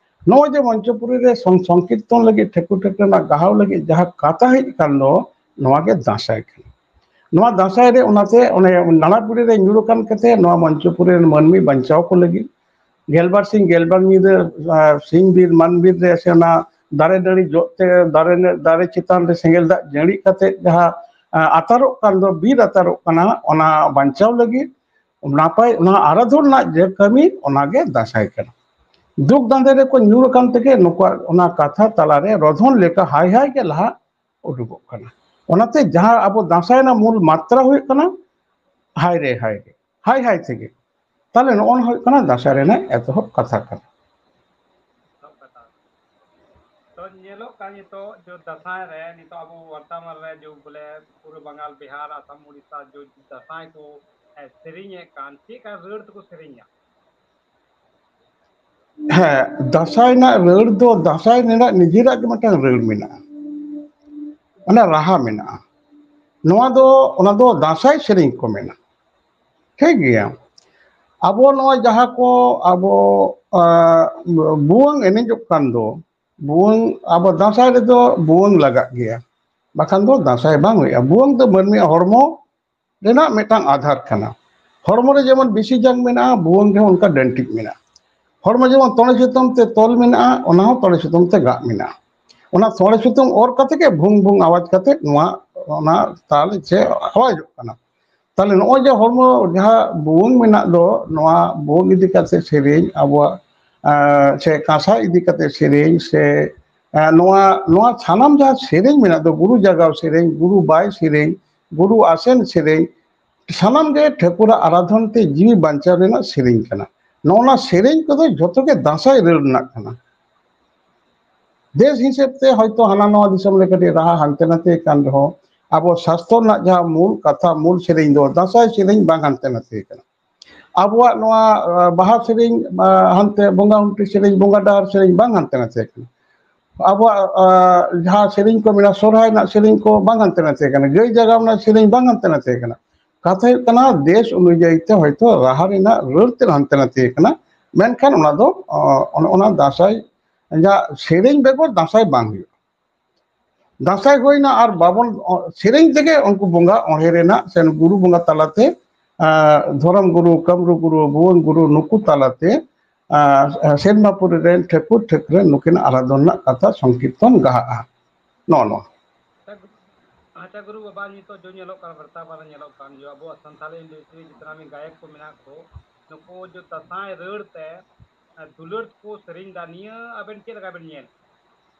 ᱱᱚᱜᱼᱚᱭ ᱡᱮ ᱢᱚᱧᱪᱚᱯᱩᱨᱤ ᱨᱮ ᱥᱚᱝ-, ᱥᱚᱝᱠᱤᱨᱛᱚᱱ ᱞᱟᱹᱜᱤᱫ, ᱴᱷᱟᱹᱠᱩᱨ ᱴᱷᱟᱹᱠᱨᱟᱹᱱᱟᱜ ᱜᱟᱦᱟᱣ ᱞᱟᱹᱜᱤᱫ ᱡᱟᱦᱟᱸ ᱠᱟᱛᱷᱟ ᱦᱮᱡ ᱟᱠᱟᱱ ᱫᱚ, ᱱᱚᱣᱟ ᱜᱮ ᱫᱟᱸᱥᱟᱭ ᱠᱟᱱᱟ᱾ ᱱᱚᱣᱟ ᱫᱟᱸᱥᱟᱭ ᱨᱮ ᱚᱱᱟᱛᱮ ᱚᱱᱮ ᱱᱟᱲᱟᱯᱩᱨᱤ ᱨᱮ ᱧᱩᱨ ᱟᱠᱟᱱ ᱠᱟᱛᱮ ᱱᱚᱣᱟ ᱢᱚᱧᱪᱚᱯᱩᱨᱤ ᱨᱮᱱ ᱢᱟᱹᱱᱢᱤ ᱵᱟᱧᱪᱟᱣ ᱠᱚ ᱞᱟᱹᱜᱤᱫ ᱜᱮᱞᱵᱟᱨ ᱥᱤᱧ ᱜᱮᱞᱵᱟᱨ ᱧᱤᱫᱟᱹ, ᱟᱨ ᱥᱤᱧ ᱵᱤᱨ ᱢᱟᱱ ᱵᱤᱨ ᱨᱮ ᱥᱮ ᱚᱱᱟ ᱫᱟᱨᱮ ᱱᱟᱹᱲᱤ ᱡᱚᱜ ᱛᱮ, ᱫᱟᱨᱮ ᱱᱟ-, ᱫᱟᱨᱮ ᱪᱮᱛᱟᱱ ᱨᱮ ᱥᱮᱸᱜᱮᱞ ᱫᱟᱜ ᱡᱟᱹᱲᱤᱜ ᱠᱟᱛᱮ ᱡᱟᱦᱟᱸ, ᱟ, ᱟᱛᱟᱨᱚᱜ ᱠᱟᱱ ᱫᱚ, ᱵᱤᱨ ᱟᱛᱟᱨᱚᱜ ᱠᱟᱱᱟ, ᱚᱱᱟ ᱵᱟᱧᱪᱟᱣ ᱞᱟᱹᱜᱤᱫ ᱱᱟᱯᱟᱭ, ᱚᱱᱟ ᱟᱨᱟᱫᱷᱚᱱ ᱨᱮᱱᱟᱜ ᱡᱮ ᱠᱟᱹᱢᱤ, ᱚᱱᱟᱜᱮ ᱫᱟᱸᱥᱟᱭ ᱠᱟᱱᱟ᱾ ᱫᱩᱠ ᱫᱟᱸᱫᱮ ᱨᱮᱠᱚ ᱧᱩᱨ ᱟᱠᱟᱱ ᱛᱮᱜᱮ ᱱᱩᱠᱩᱣᱟᱜ ᱚᱱᱟ ᱠᱟᱛᱷᱟ ᱛᱟᱞᱟᱨᱮ ᱨᱚᱫᱷᱚᱱ ᱞᱮᱠᱟ ᱦᱟᱭ ᱦᱟᱭ ᱜᱮ ᱞᱟᱦᱟ ᱩᱰᱩᱠᱚᱜ ᱠᱟᱱᱟ᱾ ᱚᱱᱟᱛᱮ ᱡᱟᱦᱟᱸ ᱟᱵᱚ ᱫᱟᱸᱥᱟᱭ ᱨᱮᱱᱟᱜ ᱢᱩᱞ ᱢᱟᱛᱨᱟ ᱦᱩᱭᱩᱜ ᱠᱟᱱᱟ ᱦᱟᱭ ᱨᱮ ᱦᱟᱭ ᱨᱮ, ᱦᱟᱭ ᱦᱟᱭ ᱛᱮᱜᱮ᱾ ᱛᱟᱦᱞᱮ ᱱᱚᱜᱼᱚ ᱱᱚᱣᱟ ᱦᱩᱭᱩᱜ ᱠᱟᱱᱟ ᱫᱟᱸᱥᱟᱭ ᱨᱮᱱᱟᱜ ᱮᱛᱚᱦᱚᱵ ᱠᱟᱛᱷᱟ ᱠᱟᱱᱟ᱾ ᱮᱛᱚᱦᱚᱵ ᱠᱟᱛᱷᱟ᱾ ᱛᱚ ᱧᱮᱞᱚᱜ ᱠᱟᱱ ᱱᱤᱛᱚᱜ ᱡᱚ ᱫᱟᱸᱥᱟᱭ ᱨᱮ, ᱱᱤᱛᱚᱜ ᱟᱵᱚ ᱵᱚᱨᱛᱚᱢᱟᱱ ᱨᱮ ᱡᱚ ᱵᱚᱞᱮ ᱯᱩᱨᱟᱹ ᱵᱟᱝᱜᱟᱞ, ᱵᱤᱦᱟᱨ, ᱟᱥᱟᱢ, ᱩᱲᱤᱥᱥᱟ ᱡᱚ ᱫᱟᱸᱥᱟᱭ ᱠᱚ, ᱮ, ᱥᱮᱨᱮᱧᱮᱫ ᱠᱟᱱ, ᱪᱮᱫ ᱠᱟᱱ ᱨᱟᱹᱲ ᱛᱮᱠᱚ ᱥᱮᱨᱮᱧᱟ? ᱦᱮᱸ, ᱫᱟᱸᱥᱟᱭ ᱨᱮᱱᱟᱜ ᱨᱟᱹᱲ ᱫᱚ, ᱫᱟᱸᱥᱟᱭ ᱨᱮᱱᱟᱜ ᱱᱤᱡᱮᱨᱟᱜ ᱜᱮ ᱢᱤᱫᱴᱟᱝ ᱨᱟᱹᱲ ᱢᱮᱱᱟᱜᱼᱟ, ᱢᱟᱱᱮ ᱨᱟᱦᱟ ᱢᱮᱱᱟᱜᱼᱟ᱾ ᱱᱚᱣᱟ ᱫᱚ, ᱚᱱᱟ ᱫᱚ ᱫᱟᱸᱥᱟᱭ ᱥᱮᱨᱮᱧ ᱠᱚ ᱢᱮᱱᱟ᱾ ᱴᱷᱤᱠ ᱜᱮᱭᱟ᱾ ᱟᱵᱚ ᱱᱚᱣᱟ ᱡᱟᱦᱟᱸ ᱠᱚ ᱟᱵᱚ, ᱟ, ᱵᱷᱩᱣᱟᱹᱝ ᱮᱱᱮᱡᱚᱜ ᱠᱟᱱ ᱫᱚ, ᱵᱷᱩᱣᱟᱹᱝ, ᱟᱵᱚ ᱫᱟᱸᱥᱟᱭ ᱨᱮᱫᱚ ᱵᱷᱩᱣᱟᱹᱝ ᱞᱟᱜᱟᱜ ᱜᱮᱭᱟ, ᱵᱟᱠᱷᱟᱱ ᱫᱚ ᱫᱟᱸᱥᱟᱭ ᱵᱟᱝ ᱦᱩᱭᱩᱜᱼᱟ᱾ ᱵᱷᱩᱣᱟᱹᱝ ᱫᱚ ᱢᱟᱹᱱᱢᱤᱭᱟᱜ ᱦᱚᱲᱢᱚ ᱨᱮᱱᱟᱜ ᱢᱤᱫᱴᱟᱝ ᱟᱫᱷᱟᱨ ᱠᱟᱱᱟ᱾ ᱦᱚᱲᱢᱚ ᱨᱮ ᱡᱮᱢᱚᱱ ᱵᱤᱥᱤ ᱡᱟᱝ ᱢᱮᱱᱟᱜᱼᱟ, ᱵᱷᱩᱣᱟᱹᱝ ᱨᱮᱦᱚᱸ ᱚᱱᱠᱟ ᱰᱟᱹᱱᱴᱤᱡ ᱢᱮᱱᱟᱜᱼᱟ᱾ ᱦᱚᱲᱢᱚ ᱡᱮᱢᱚᱱ ᱛᱚᱲᱮ ᱥᱩᱛᱟᱹᱢ ᱛᱮ ᱛᱚᱞ ᱢᱮᱱᱟᱜᱼᱟ, ᱚᱱᱟ ᱦᱚᱸ ᱛᱚᱲᱮ ᱥᱩᱛᱟᱹᱢ ᱛᱮ ᱜᱟᱜ ᱢᱮᱱᱟᱜᱼᱟ᱾ ᱚᱱᱟ ᱛᱚᱲᱮ ᱥᱩᱛᱟᱹᱢ ᱚᱨ ᱠᱟᱛᱮ ᱜᱮ ᱵᱷᱩᱝ ᱵᱷᱩᱝ ᱟᱣᱟᱡ ᱠᱟᱛᱮ ᱱᱚᱣᱟ, ᱚᱱᱟ ᱛᱟᱞ ᱥᱮ ᱟᱣᱟᱡᱚᱜ ᱠᱟᱱᱟ᱾ ᱛᱟᱦᱞᱮ ᱱᱚᱜᱼᱚᱭ ᱡᱮ ᱦᱚᱲᱢᱚ ᱡᱟᱦᱟᱸ ᱵᱷᱩᱣᱟᱹᱝ ᱢᱮᱱᱟᱜ ᱫᱚ, ᱱᱚᱣᱟ ᱵᱷᱩᱣᱟᱹᱝ ᱤᱫᱤ ᱠᱟᱛᱮ ᱥᱮᱨᱮᱧ ᱟᱵᱚᱣᱟᱜ, ᱟᱸ, ᱥᱮ ᱠᱟᱸᱥᱟ ᱤᱫᱤ ᱠᱟᱛᱮ ᱥᱮᱨᱮᱧ ᱥᱮ, ᱟᱸ, ᱱᱚᱣᱟ, ᱱᱚᱣᱟ ᱥᱟᱱᱟᱢ ᱡᱟᱦᱟᱸ ᱥᱮᱨᱮᱧ ᱢᱮᱱᱟᱜ ᱫᱚ, ᱜᱩᱨᱩ ᱡᱟᱜᱟᱣ ᱥᱮᱨᱮᱧ, ᱜᱩᱨᱩ ᱵᱟᱭ ᱥᱮᱨᱮᱧ, ᱜᱩᱨᱩ ᱟᱥᱮᱱ ᱥᱮᱨᱮᱧ, ᱥᱟᱱᱟᱢ ᱜᱮ ᱴᱷᱟᱹᱠᱩᱨᱟᱜ ᱟᱨᱟᱫᱷᱚᱱ ᱛᱮ ᱡᱤᱣᱤ ᱵᱟᱧᱪᱟᱣ ᱨᱮᱱᱟᱜ ᱥᱮᱨᱮᱧ ᱠᱟᱱᱟ᱾ ᱱᱚᱜᱼᱚ ᱱᱟ ᱥᱮᱨᱮᱧ ᱠᱚᱫᱚ ᱡᱷᱚᱛᱚ ᱜᱮ ᱫᱟᱸᱥᱟᱭ ᱨᱟᱹᱲ ᱨᱮᱱᱟᱜ ᱠᱟᱱᱟ᱾ ᱫᱮᱥ ᱦᱤᱥᱟᱹᱵ ᱛᱮ ᱦᱚᱭᱛᱚ ᱦᱟᱱᱟ ᱱᱚᱣᱟ ᱫᱤᱥᱚᱢ ᱨᱮ ᱠᱟᱹᱴᱤᱡ ᱨᱟᱦᱟ ᱦᱟᱱᱛᱮ ᱱᱟᱛᱮ ᱠᱟᱱ ᱨᱮᱦᱚᱸ, ᱟᱵᱚ ᱥᱟᱥᱛᱚ ᱨᱮᱱᱟᱜ ᱡᱟᱦᱟᱸ ᱢᱩᱞ ᱠᱟᱛᱷᱟ, ᱢᱩᱞ ᱥᱮᱨᱮᱧ ᱫᱚ ᱫᱟᱸᱥᱟᱭ ᱥᱮᱨᱮᱧ ᱵᱟᱝ ᱦᱟᱱᱛᱮ ᱱᱟᱛᱮ ᱠᱟᱱᱟ᱾ ᱟᱵᱚᱣᱟᱜ ᱱᱚᱣᱟ, ᱟᱸ, ᱵᱟᱦᱟ ᱥᱮᱨᱮᱧ, ᱟᱸ, ᱦᱟᱱᱛᱮ ᱵᱚᱸᱜᱟ ᱦᱩᱱᱴᱤ ᱥᱮᱨᱮᱧ, ᱵᱚᱸᱜᱟ ᱰᱟᱦᱟᱨ ᱥᱮᱨᱮᱧ ᱵᱟᱝ ᱦᱟᱱᱛᱮ ᱱᱟᱛᱮ ᱠᱟᱱᱟ᱾ ᱟᱵᱚᱣᱟᱜ, ᱟᱸ, ᱡᱟᱦᱟᱸ ᱥᱮᱨᱮᱧ ᱠᱚ ᱢᱮᱱᱟᱜᱼᱟ, ᱥᱚᱨᱦᱟᱭ ᱨᱮᱱᱟᱜ ᱥᱮᱨᱮᱧ ᱠᱚ ᱵᱟᱝ ᱦᱟᱱᱛᱮ ᱱᱟᱛᱮ ᱠᱟᱱᱟ, ᱜᱟᱹᱭ ᱡᱟᱜᱟᱣ ᱨᱮᱱᱟᱜ ᱥᱮᱨᱮᱧ ᱵᱟᱝ ᱦᱟᱱᱛᱮ ᱱᱟᱛᱮ ᱠᱟᱱᱟ᱾ ᱠᱟᱛᱷᱟ ᱦᱩᱭᱩᱜ ᱠᱟᱱᱟ, ᱫᱮᱥ ᱚᱱᱩᱡᱟᱭᱤ ᱛᱮ ᱦᱚᱭᱛᱚ ᱨᱟᱦᱟ ᱨᱮᱱᱟᱜ ᱨᱟᱹᱲ ᱛᱮ ᱦᱟᱱᱛᱮ ᱱᱟᱛᱮ ᱠᱟᱱᱟ, ᱢᱮᱱᱠᱷᱟᱱ ᱚᱱᱟ ᱫᱚ, ᱚ, ᱚᱱ-, ᱚᱱᱟ ᱫᱟᱸᱥᱟᱭ, ᱡᱟᱦᱟᱸ ᱥᱮᱨᱮᱧ ᱵᱮᱜᱚᱨ ᱫᱟᱸᱥᱟᱭ ᱵᱟᱝ ᱦᱩᱭᱩᱜᱼᱟ᱾ ᱫᱟᱸᱥᱟᱭ ᱦᱩᱭᱱᱟ ᱟᱨ ᱵᱟᱵᱚᱱ, ᱚ, ᱥᱮᱨᱮᱧ ᱛᱮᱜᱮ ᱩᱱᱠᱩ ᱵᱚᱸᱜᱟ ᱚᱬᱦᱮ ᱨᱮᱱᱟᱜ ᱥᱮ ᱜᱩᱨᱩ ᱵᱚᱸᱜᱟ ᱛᱟᱞᱟᱛᱮ, ᱟᱸ, ᱫᱷᱚᱨᱚᱢ ᱜᱩᱨᱩ, ᱠᱟᱹᱢᱨᱩ ᱜᱩᱨᱩ, ᱵᱷᱩᱣᱟᱹᱝ ᱜᱩᱨᱩ, ᱱᱩᱠᱩ ᱛᱟᱞᱟᱛᱮ, ᱟᱸ, ᱥᱮᱨᱢᱟᱯᱩᱨᱤ ᱨᱮᱱ ᱴᱷᱟᱹᱠᱩᱨ ᱴᱷᱟᱹᱠᱨᱟᱹᱱ ᱱᱩᱠᱤᱱ ᱟᱨᱟᱫᱷᱚᱱ ᱨᱮᱱᱟᱜ ᱠᱟᱛᱷᱟ ᱥᱚᱝᱠᱤᱨᱛᱚᱱ ᱜᱟᱦᱟᱜᱼᱟ᱾ ᱱᱚᱜᱼᱚ ᱱᱚᱣᱟ᱾ ᱟᱪᱪᱷᱟ ᱜᱩᱨᱩ ᱵᱟᱵᱟ, ᱱᱤᱛᱚᱜ ᱡᱚ ᱧᱮᱞᱚᱜ ᱠᱟᱱᱟ, ᱵᱟᱨᱛᱟ ᱵᱟᱨ ᱧᱮᱞᱚᱜ ᱠᱟᱱ, ᱡᱚ ᱟᱵᱚᱣᱟᱜ ᱥᱟᱱᱛᱟᱲᱤ industry ᱡᱮᱛᱱᱟ ᱜᱟᱭᱚᱠ ᱠᱚ ᱢᱮᱱᱟᱜ ᱠᱚ, ᱱᱩᱠᱩ ᱡᱚ ᱫᱟᱸᱥᱟᱭ ᱨᱟᱹᱲ ᱛᱮ, ᱮ, ᱫᱩᱞᱟᱹᱲ ᱠᱚ ᱥᱮᱨᱮᱧ ᱫᱟ, ᱱᱤᱭᱟᱹ ᱟᱵᱮᱱ ᱪᱮᱫ ᱞᱮᱠᱟ ᱵᱮᱱ ᱧᱮᱞ?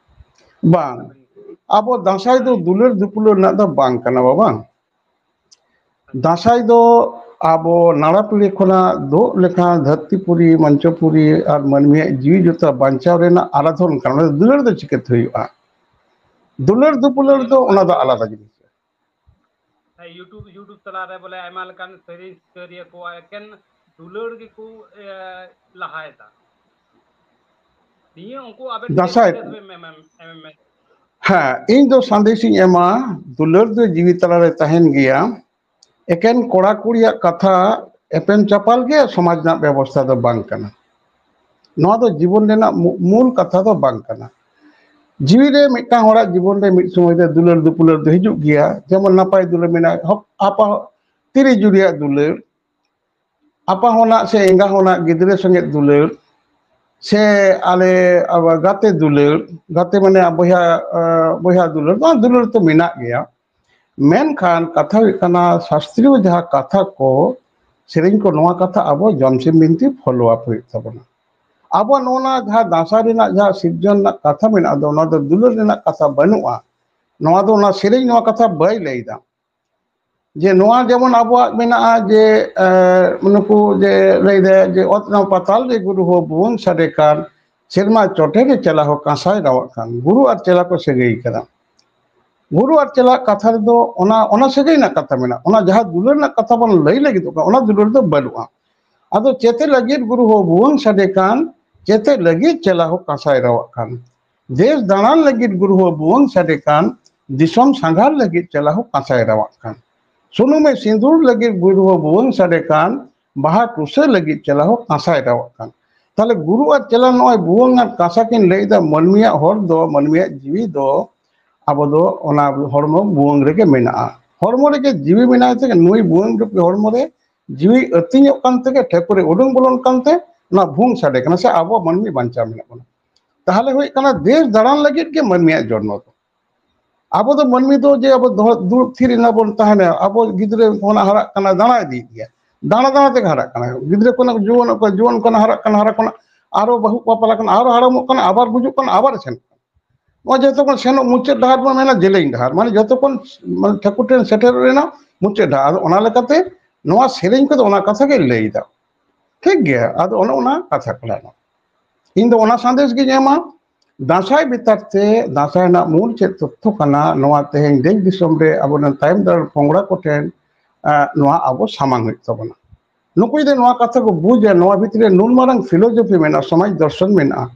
ᱵᱟᱝ, ᱟᱵᱚ ᱫᱟᱸᱥᱟᱭ ᱫᱚ ᱫᱩᱞᱟᱹᱲ ᱫᱩᱯᱩᱞᱟᱹᱲ ᱨᱮᱱᱟᱜ ᱫᱚ ᱵᱟᱝ ᱠᱟᱱᱟ ᱵᱟᱵᱟ᱾ ᱫᱟᱸᱥᱟᱭ ᱫᱚ ᱟᱵᱚ ᱱᱟᱲᱟ ᱯᱤᱲᱦᱤ ᱠᱷᱚᱱᱟᱜ ᱫᱩᱜ ᱞᱮᱠᱷᱟᱱ ᱫᱷᱟᱹᱨᱛᱤ ᱯᱩᱨᱤ, ᱢᱚᱧᱪᱚᱯᱩᱨᱤ ᱟᱨ ᱢᱟᱹᱱᱢᱤᱭᱟᱜ ᱡᱤᱣᱤ ᱡᱚᱛᱟ ᱵᱟᱧᱪᱟᱣ ᱨᱮᱱᱟᱜ ᱟᱨᱟᱫᱷᱚᱱ ᱠᱟᱱᱟ᱾ ᱚᱱᱟ ᱫᱚ ᱫᱩᱞᱟᱹᱲ ᱫᱚ ᱪᱤᱠᱟᱹᱛᱮ ᱦᱩᱭᱩᱜᱼᱟ? ᱫᱩᱞᱟᱹᱲ ᱫᱩᱯᱩᱞᱟᱹᱲ ᱫᱚ ᱧᱮᱞᱚᱜ ᱚᱱᱟ ᱠᱟᱱ ᱫᱚ ᱜᱮᱭᱟ᱾ ᱟᱞᱟᱫᱟ ᱡᱤᱱᱤᱥ᱾ ᱦᱮᱸ, YouTube, YouTube ᱛᱟᱞᱟᱨᱮ ᱵᱚᱞᱮ ᱟᱭᱢᱟ ᱞᱮᱠᱟᱱ ᱥᱮᱨᱮᱧ ᱥᱤᱠᱟᱹᱨᱤᱭᱟᱹ ᱠᱚ ᱮᱠᱮᱱ ᱫᱩᱞᱟᱹᱲ ᱜᱮᱠᱚ, ᱮ, ᱞᱟᱦᱟᱭᱮᱫᱟ᱾ ᱱᱤᱭᱟᱹ ᱩᱱᱠᱩ ᱟᱵᱮᱱ ᱪᱮᱫ ᱫᱟᱸᱥᱟᱭ᱾ ᱥᱟᱸᱫᱮᱥ ᱵᱮᱱ ᱮᱢ-, ᱮᱢ-, ᱮᱢ-, ᱮᱢ-, ᱦᱮᱸ, ᱤᱧ ᱫᱚ ᱥᱟᱸᱫᱮᱥ ᱤᱧ ᱮᱢᱟ, ᱫᱩᱞᱟᱹᱲ ᱫᱚ ᱡᱤᱣᱤ ᱛᱟᱞᱟᱨᱮ ᱛᱟᱦᱮᱱ ᱜᱮᱭᱟ᱾ ᱮᱠᱮᱱ ᱠᱚᱲᱟ ᱠᱩᱲᱤᱭᱟᱜ ᱠᱟᱛᱷᱟ ᱮᱯᱮᱢ ᱪᱟᱯᱟᱞ ᱜᱮ ᱥᱚᱢᱟᱡᱽ ᱨᱮᱱᱟᱜ ᱵᱮᱵᱚᱥᱛᱷᱟ ᱫᱚ ᱵᱟᱝ ᱠᱟᱱᱟ᱾ ᱱᱚᱣᱟ ᱫᱚ ᱡᱤᱵᱚᱱ ᱨᱮᱱᱟᱜ ᱢᱩ-, ᱢᱩᱞ ᱠᱟᱛᱷᱟ ᱫᱚ ᱵᱟᱝ ᱠᱟᱱᱟ᱾ ᱡᱤᱣᱤ ᱨᱮ ᱢᱤᱫᱴᱟᱝ ᱦᱚᱲᱟᱜ ᱡᱤᱵᱚᱱ ᱨᱮ ᱢᱤᱫ ᱥᱚᱢᱚᱭ ᱨᱮ ᱫᱩᱞᱟᱹᱲ ᱫᱩᱯᱩᱞᱟᱹᱲ ᱫᱚ ᱦᱤᱡᱩᱜ ᱜᱮᱭᱟ, ᱡᱮᱢᱚᱱ ᱱᱟᱯᱟᱭ ᱫᱩᱞᱟᱹᱲ ᱢᱮᱱᱟᱜᱼᱟ, ᱦᱚᱯ-, ᱟᱯᱟ-, ᱛᱤᱨᱤ ᱡᱩᱨᱤᱭᱟᱜ ᱫᱩᱞᱟᱹᱲ, ᱟᱯᱟ ᱦᱚᱱᱟᱜ ᱥᱮ ᱮᱸᱜᱟ ᱦᱚᱱᱟᱜ ᱜᱤᱫᱽᱨᱟᱹ ᱥᱚᱸᱜᱮ ᱫᱩᱞᱟᱹᱲ, ᱥᱮ ᱟᱞᱮ ᱟᱵᱚ ᱜᱟᱛᱮ ᱫᱩᱞᱟᱹᱲ, ᱜᱟᱛᱮ ᱢᱟᱱᱮ ᱵᱚᱭᱦᱟ, ᱟᱸ, ᱵᱚᱭᱦᱟ ᱫᱩᱞᱟᱹᱲ, ᱱᱚᱣᱟ ᱫᱩᱞᱟᱹᱲ ᱫᱚ ᱢᱮᱱᱟᱜ ᱜᱮᱭᱟ᱾ ᱢᱮᱱᱠᱷᱟᱱ ᱠᱟᱛᱷᱟ ᱦᱩᱭᱩᱜ ᱠᱟᱱᱟ, ᱥᱟᱥᱛᱨᱤᱭᱚ ᱡᱟᱦᱟᱸ ᱠᱟᱛᱷᱟ ᱠᱚ, ᱥᱮᱨᱮᱧ ᱠᱚ, ᱱᱚᱣᱟ ᱠᱟᱛᱷᱟ ᱟᱵᱚ ᱡᱚᱢᱥᱤᱢ ᱵᱤᱱᱛᱤ follow up ᱦᱩᱭᱩᱜ ᱛᱟᱵᱚᱱᱟ᱾ ᱟᱵᱚ ᱱᱚᱣᱟ ᱡᱟᱦᱟᱸ ᱫᱟᱸᱥᱟᱭ ᱨᱮᱱᱟᱜ ᱡᱟᱦᱟᱸ ᱥᱤᱨᱡᱚᱱ ᱨᱮᱱᱟᱜ ᱠᱟᱛᱷᱟ ᱢᱮᱱᱟᱜ ᱫᱚ, ᱚᱱᱟ ᱫᱚ ᱫᱩᱞᱟᱹᱲ ᱨᱮᱱᱟᱜ ᱠᱟᱛᱷᱟ ᱵᱟᱹᱱᱩᱜᱼᱟ᱾ ᱱᱚᱣᱟ ᱫᱚ ᱚᱱᱟ ᱥᱮᱨᱮᱧ ᱱᱚᱣᱟ ᱠᱟᱛᱷᱟ ᱵᱟᱭ ᱞᱟᱹᱭᱫᱟ᱾ ᱡᱮ ᱱᱚᱣᱟ ᱡᱮᱢᱚᱱ ᱟᱵᱚᱣᱟᱜ ᱢᱮᱱᱟᱜᱼᱟ ᱡᱮ, ᱮ, ᱱᱩᱠᱩ ᱡᱮ ᱞᱟᱹᱭᱫᱟ ᱡᱮ ᱚᱛ ᱱᱚᱣᱟ ᱯᱟᱛᱟᱞ ᱨᱮ ᱜᱩᱨᱩ ᱦᱚᱸ ᱵᱷᱩᱣᱟᱹᱝ ᱥᱟᱰᱮ ᱠᱟᱱ, ᱥᱮᱨᱢᱟ ᱪᱚᱴᱮ ᱨᱮ ᱪᱮᱞᱟ ᱦᱚᱸ ᱠᱟᱸᱥᱟᱭ ᱨᱟᱣᱟᱜ ᱠᱟᱱ, ᱜᱩᱨᱩ ᱟᱨ ᱪᱮᱞᱟ ᱠᱚ ᱥᱟᱹᱜᱟᱹᱭ ᱠᱟᱱᱟ᱾ ᱜᱩᱨᱩ ᱟᱨ ᱪᱮᱞᱟ ᱠᱟᱛᱷᱟ ᱨᱮᱫᱚ ᱚᱱᱟ, ᱚᱱᱟ ᱥᱟᱹᱜᱟᱹᱭ ᱨᱮᱱᱟᱜ ᱠᱟᱛᱷᱟ ᱢᱮᱱᱟᱜᱼᱟ, ᱚᱱᱟ ᱡᱟᱦᱟᱸ ᱫᱩᱞᱟᱹᱲ ᱨᱮᱱᱟᱜ ᱠᱟᱛᱷᱟ ᱵᱚᱱ ᱞᱟᱹᱭ ᱞᱟᱹᱜᱤᱫᱚᱜ ᱠᱟᱱᱟ, ᱚᱱᱟ ᱫᱩᱞᱟᱹᱲ ᱫᱚ ᱵᱟᱹᱱᱩᱜᱼᱟ᱾ ᱟᱫᱚ ᱪᱮᱛᱮ ᱞᱟᱹᱜᱤᱫ ᱜᱩᱨᱩ ᱦᱚᱸ ᱵᱷᱩᱣᱟᱹᱝ ᱥᱟᱰᱮ ᱠᱟᱱ, ᱪᱮᱛᱮ ᱞᱟᱹᱜᱤᱫ ᱪᱮᱞᱟ ᱦᱚᱸ ᱠᱟᱸᱥᱟᱭ ᱨᱟᱣᱟᱜ ᱠᱟᱱ, ᱫᱮᱥ ᱫᱟᱬᱟᱱ ᱞᱟᱹᱜᱤᱫ ᱜᱩᱨᱩ ᱦᱚᱸ ᱵᱷᱩᱣᱟᱹᱝ ᱥᱟᱰᱮ ᱠᱟᱱ, ᱫᱤᱥᱚᱢ ᱥᱟᱸᱜᱷᱟᱨ ᱞᱟᱹᱜᱤᱫ ᱪᱮᱞᱟ ᱦᱚᱸ ᱠᱟᱸᱥᱟᱭ ᱨᱟᱣᱟᱜ ᱠᱟᱱ, ᱥᱩᱱᱩᱢᱮ ᱥᱤᱸᱫᱩᱨ ᱞᱟᱹᱜᱤᱫ ᱜᱩᱨᱩ ᱦᱚᱸ ᱵᱷᱩᱣᱟᱹᱝ ᱥᱟᱰᱮ ᱠᱟᱱ, ᱵᱟᱦᱟ ᱴᱩᱥᱟᱹ ᱞᱟᱹᱜᱤᱫ ᱪᱮᱞᱟ ᱦᱚᱸ ᱠᱟᱸᱥᱟᱭ ᱨᱟᱣᱟᱜ ᱠᱟᱱ᱾ ᱛᱟᱦᱞᱮ ᱜᱩᱨᱩ ᱟᱨ ᱪᱮᱞᱟ ᱱᱚᱜᱼᱚᱭ ᱵᱷᱩᱣᱟᱹᱝ ᱟᱨ ᱠᱟᱸᱥᱟ ᱠᱤᱱ ᱞᱟᱹᱭᱫᱟ, ᱢᱟᱹᱱᱢᱤᱭᱟᱜ ᱦᱚᱨ ᱫᱚ, ᱢᱟᱹᱱᱢᱤᱭᱟᱜ ᱡᱤᱣᱤ ᱫᱚ ᱟᱵᱚ ᱫᱚ ᱚᱱᱟ ᱦᱚᱲᱢᱚ ᱵᱷᱩᱣᱟᱹᱝ ᱨᱮᱜᱮ ᱢᱮᱱᱟᱜᱼᱟ᱾ ᱦᱚᱲᱢᱚ ᱨᱮᱜᱮ ᱡᱤᱣᱤ ᱢᱮᱱᱟᱜ ᱛᱮᱜᱮ ᱱᱩᱭ ᱵᱷᱩᱣᱟᱹᱝ ᱨᱩᱯᱤ ᱦᱚᱲᱢᱚ ᱨᱮ ᱡᱤᱣᱤ ᱟᱹᱛᱤᱧᱚᱜ ᱠᱟᱱ ᱛᱮᱜᱮ, ᱴᱷᱟᱹᱠᱩᱨᱮ ᱩᱰᱩᱝ ᱵᱚᱞᱚᱱ ᱠᱟᱱᱛᱮ ᱚᱱᱟ ᱵᱷᱩᱣᱟᱹᱝ ᱥᱟᱰᱮ ᱠᱟᱱᱟ, ᱥᱮ ᱟᱵᱚ ᱢᱟᱹᱱᱢᱤ ᱵᱟᱧᱪᱟᱣ ᱢᱮᱱᱟᱜ ᱵᱚᱱᱟ᱾ ᱛᱟᱦᱞᱮ ᱦᱩᱭᱩᱜ ᱠᱟᱱᱟ ᱫᱮᱥ ᱫᱟᱬᱟᱱ ᱞᱟᱹᱜᱤᱫ ᱜᱮ ᱢᱟᱹᱱᱢᱤᱭᱟᱜ ᱡᱚᱱᱢᱚ ᱫᱚ᱾ ᱟᱵᱚ ᱫᱚ ᱢᱟᱹᱱᱢᱤ ᱫᱚ ᱡᱮ ᱟᱵᱚ ᱫᱚᱦᱚ-, ᱫᱩᱲᱩᱵ ᱛᱷᱤᱨ ᱮᱱᱟ ᱵᱚᱱ ᱛᱟᱦᱮᱱᱟ, ᱟᱵᱚ ᱜᱤᱫᱽᱨᱟᱹ ᱠᱷᱚᱱᱟᱜ ᱦᱟᱨᱟᱜ ᱠᱟᱱᱟ, ᱫᱟᱬᱟ ᱤᱫᱤᱭᱮᱫ ᱜᱮᱭᱟ, ᱫᱟᱬᱟ ᱫᱟᱬᱟ ᱛᱮᱜᱮ ᱦᱟᱨᱟᱜ ᱠᱟᱱᱟ᱾ ᱜᱤᱫᱽᱨᱟᱹ ᱠᱷᱚᱱᱟᱜ ᱡᱩᱣᱟᱹᱱᱚᱜ ᱠᱟᱱᱟ, ᱡᱩᱣᱟᱹᱱ ᱠᱷᱚᱱᱟᱜ ᱦᱟᱨᱟᱜ ᱠᱟᱱᱟ, ᱦᱟᱨᱟ ᱠᱷᱚᱱᱟᱜ ᱟᱨᱚ ᱵᱟᱹᱦᱩ ᱵᱟᱯᱞᱟ ᱠᱟᱱᱟ, ᱟᱨᱚ ᱦᱟᱲᱟᱢᱚᱜ ᱠᱟᱱᱟ, ᱟᱵᱟᱨ ᱜᱩᱡᱩᱜ ᱠᱟᱱᱟ, ᱟᱵᱟᱨ ᱥᱮᱱᱚᱜ ᱠᱟᱱᱟ᱾ ᱱᱚᱣᱟ ᱡᱚᱛᱚ ᱠᱷᱚᱱ ᱥᱮᱱᱚᱜ ᱢᱩᱪᱟᱹᱫ ᱰᱟᱦᱟᱨ ᱵᱚᱱ ᱢᱮᱱᱟ ᱡᱮᱞᱮᱧ ᱰᱟᱦᱟᱨ, ᱢᱟᱱᱮ ᱡᱚᱛᱚ ᱠᱷᱚᱱ ᱢᱟᱱᱮ ᱴᱷᱟᱹᱠᱩᱨ ᱴᱷᱮᱱ ᱥᱮᱴᱮᱨᱚᱜ ᱨᱮᱱᱟᱜ ᱢᱩᱪᱟᱹᱫ ᱰᱟᱦᱟᱨ᱾ ᱟᱫᱚ ᱚᱱᱟ ᱞᱮᱠᱟᱛᱮ ᱱᱚᱣᱟ ᱥᱮᱨᱮᱧ ᱠᱚᱫᱚ ᱚᱱᱟ ᱠᱟᱛᱷᱟ ᱜᱮ ᱞᱟᱹᱭ ᱮᱫᱟ᱾ ᱴᱷᱤᱠ ᱜᱮᱭᱟ, ᱟᱫᱚ ᱚᱱᱮ ᱚᱱᱟ ᱠᱟᱛᱷᱟ ᱠᱟᱱᱟ᱾ ᱤᱧ ᱫᱚ ᱚᱱᱟ ᱥᱟᱸᱫᱮᱥ ᱜᱤᱧ ᱮᱢᱟ᱾ ᱫᱟᱸᱥᱟᱭ ᱵᱮᱯᱟᱨ ᱛᱮ, ᱫᱟᱸᱥᱟᱭ ᱨᱮᱱᱟᱜ ᱢᱩᱞ ᱪᱮᱫ ᱛᱚᱛᱛᱷᱚ ᱠᱟᱱᱟ, ᱱᱚᱣᱟ ᱛᱮᱦᱮᱧ ᱫᱮᱥ ᱫᱤᱥᱚᱢ ᱨᱮ ᱟᱵᱚᱨᱮᱱ ᱛᱟᱭᱚᱢ ᱫᱟᱨᱟᱢ ᱯᱚᱝᱲᱟ ᱠᱚᱴᱷᱮᱱ, ᱟᱸ, ᱱᱚᱣᱟ ᱟᱵᱚ ᱥᱟᱢᱟᱝ ᱦᱩᱭᱩᱜ ᱛᱟᱵᱚᱱᱟ᱾ ᱱᱩᱠᱩ ᱡᱩᱫᱤ ᱱᱚᱣᱟ ᱠᱟᱛᱷᱟ ᱠᱚ ᱵᱩᱡᱟ, ᱱᱚᱣᱟ ᱵᱷᱤᱛᱨᱤ ᱨᱮ ᱱᱩᱱ ᱢᱟᱨᱟᱝ philosophy ᱢᱮᱱᱟᱜᱼᱟ, ᱥᱚᱢᱟᱡᱽ ᱫᱚᱨᱥᱚᱱ ᱢᱮᱱᱟᱜᱼᱟ,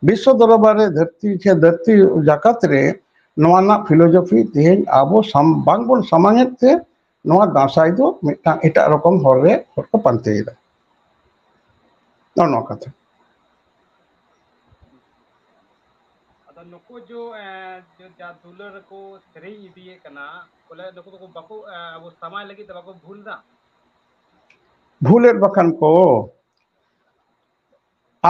ᱵᱤᱥᱥᱚ ᱫᱚᱨᱵᱟᱨ ᱨᱮ, ᱫᱷᱟᱹᱨᱛᱤ ᱥᱮ ᱫᱷᱟᱹᱨᱛᱤ ᱡᱟᱠᱟᱛ ᱨᱮ ᱱᱚᱣᱟ ᱨᱮᱱᱟᱜ philosophy ᱛᱮᱦᱮᱧ ᱟᱵᱚ ᱥᱟᱢ-, ᱵᱟᱝᱵᱚᱱ ᱥᱟᱢᱟᱝ ᱮᱫ ᱛᱮ ᱱᱚᱣᱟ ᱫᱟᱸᱥᱟᱭ ᱫᱚ ᱢᱤᱫᱴᱟᱝ ᱮᱴᱟᱜ ᱨᱚᱠᱚᱢ ᱦᱚᱨ ᱨᱮ ᱦᱚᱲ ᱠᱚ ᱯᱟᱱᱛᱮᱭᱮᱫᱟ᱾ ᱱᱚᱜᱼᱚ ᱱᱚᱣᱟ ᱠᱟᱛᱷᱟ᱾ ᱟᱫᱚ ᱱᱩᱠᱩ ᱡᱚ, ᱮ, ᱡᱚ, ᱡᱟ ᱫᱩᱞᱟᱹᱲ ᱨᱮᱠᱚ ᱥᱮᱨᱮᱧ ᱤᱫᱤᱭᱮᱫ ᱠᱟᱱᱟ, ᱵᱚᱞᱮ ᱱᱩᱠᱩ ᱫᱚᱠᱚ ᱵᱟᱠᱚ, ᱮ, ᱟᱵᱚ ᱥᱟᱢᱟᱡᱽ ᱞᱟᱹᱜᱤᱫ ᱫᱚ ᱵᱟᱠᱚ ᱵᱷᱩᱞ ᱮᱫᱟ? ᱵᱷᱩᱞᱮᱫ ᱵᱟᱠᱷᱟᱱ ᱠᱚ,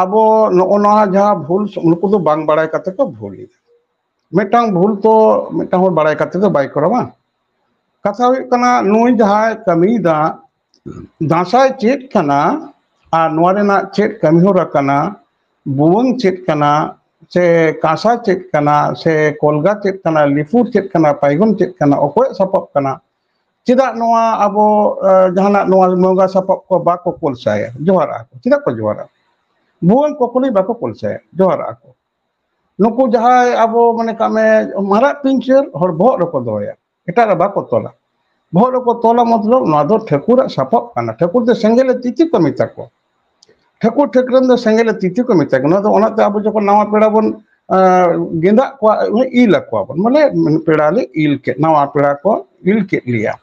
ᱟᱵᱚ ᱱᱚᱜᱼᱚ ᱱᱚᱣᱟ ᱡᱟᱦᱟᱸ ᱵᱷᱩᱞ, ᱱᱩᱠᱩ ᱫᱚ ᱵᱟᱝ ᱵᱟᱲᱟᱭ ᱠᱟᱛᱮ ᱠᱚ ᱵᱷᱩᱞ ᱮᱫᱟ᱾ ᱢᱤᱫᱴᱟᱝ ᱵᱷᱩᱞ ᱛᱚ ᱢᱤᱫᱴᱟᱝ ᱦᱚᱲ ᱵᱟᱲᱟᱭ ᱠᱟᱛᱮ ᱫᱚ ᱵᱟᱭ ᱠᱚᱨᱟᱣᱟ᱾ ᱠᱟᱛᱷᱟ ᱦᱩᱭᱩᱜ ᱠᱟᱱᱟ, ᱱᱩᱭ ᱡᱟᱦᱟᱸᱭ ᱠᱟᱹᱢᱤᱭᱮᱫᱟ, ᱫᱟᱸᱥᱟᱭ ᱪᱮᱫ ᱠᱟᱱᱟ ᱟᱨ ᱱᱚᱣᱟ ᱨᱮᱱᱟᱜ ᱪᱮᱫ ᱠᱟᱹᱢᱤ ᱦᱚᱨᱟ ᱠᱟᱱᱟ, ᱵᱷᱩᱣᱟᱹᱝ ᱪᱮᱫ ᱠᱟᱱᱟ, ᱥᱮ ᱠᱟᱸᱥᱟ ᱪᱮᱫ ᱠᱟᱱᱟ, ᱥᱮ ᱠᱚᱞᱜᱟ ᱪᱮᱫ ᱠᱟᱱᱟ, ᱞᱤᱯᱩᱨ ᱪᱮᱫ ᱠᱟᱱᱟ, ᱯᱟᱭᱜᱚᱱ ᱪᱮᱫ ᱠᱟᱱᱟ, ᱚᱠᱚᱭᱟᱜ ᱥᱟᱯᱟᱵ ᱠᱟᱱᱟ, ᱪᱮᱫᱟᱜ ᱱᱚᱣᱟ ᱟᱵᱚ, ᱮ, ᱡᱟᱦᱟᱱᱟᱜ ᱱᱚᱣᱟ ᱢᱚᱸᱜᱟ ᱥᱟᱯᱟᱵ ᱠᱚ ᱵᱟᱠᱚ ᱠᱚᱞᱥᱟᱭᱟ, ᱡᱚᱦᱟᱨᱟᱜᱼᱟ ᱠᱚ? ᱪᱮᱫᱟᱜ ᱠᱚ ᱡᱚᱦᱟᱨᱟ? ᱵᱷᱩᱣᱟᱹᱝ ᱠᱚᱠᱚᱞᱤ ᱵᱟᱠᱚ ᱠᱚᱞᱥᱟᱭᱟ, ᱡᱚᱦᱟᱨᱟᱜᱼᱟ ᱠᱚ᱾ ᱱᱩᱠᱩ ᱡᱟᱦᱟᱸᱭ ᱟᱵᱚ, ᱢᱟᱱᱮ ᱠᱟᱜ ᱢᱮ, ᱢᱟᱨᱟᱜ ᱯᱤᱧᱪᱟᱹᱨ ᱦᱚᱲ ᱵᱚᱦᱚᱜ ᱨᱮᱠᱚ ᱫᱚᱦᱚᱭᱟ, ᱮᱴᱟᱜ ᱨᱮ ᱵᱟᱠᱚ ᱛᱚᱞᱟ᱾ ᱵᱚᱦᱚᱜ ᱨᱮᱠᱚ ᱛᱚᱞᱟ ᱢᱚᱛᱞᱚᱵ ᱱᱚᱣᱟ ᱫᱚ ᱴᱷᱟᱹᱠᱩᱨᱟᱜ ᱥᱟᱯᱟᱵ ᱠᱟᱱᱟ᱾ ᱴᱷᱟᱹᱠᱩᱨ ᱫᱚ ᱥᱮᱸᱜᱮᱞᱮ ᱛᱤᱛᱤ ᱠᱚ ᱢᱮᱛᱟ ᱠᱚᱣᱟ᱾ ᱴᱷᱟᱹᱠᱩᱨ ᱴᱷᱟᱹᱠᱨᱟᱹᱱ ᱫᱚ ᱥᱮᱸᱜᱮᱞᱮ ᱛᱤᱛᱤ ᱠᱚ ᱢᱮᱛᱟ ᱠᱚᱣᱟ᱾ ᱱᱚᱣᱟ ᱫᱚ ᱚᱱᱟᱛᱮ ᱟᱵᱚ ᱡᱚᱠᱷᱚᱱ ᱱᱟᱣᱟ ᱯᱮᱲᱟ ᱵᱚᱱ, ᱟᱸ, ᱜᱮᱸᱫᱟᱜ ᱠᱚᱣᱟ, ᱤᱞ ᱟᱠᱚᱣᱟ ᱵᱚᱱ, ᱢᱟᱱᱮ ᱯᱮᱲᱟ ᱞᱮ ᱤᱞ ᱠᱮᱫ, ᱱᱟᱣᱟ ᱯᱮᱲᱟ ᱠᱚ ᱤᱞ ᱠᱮᱫ ᱞᱮᱭᱟ᱾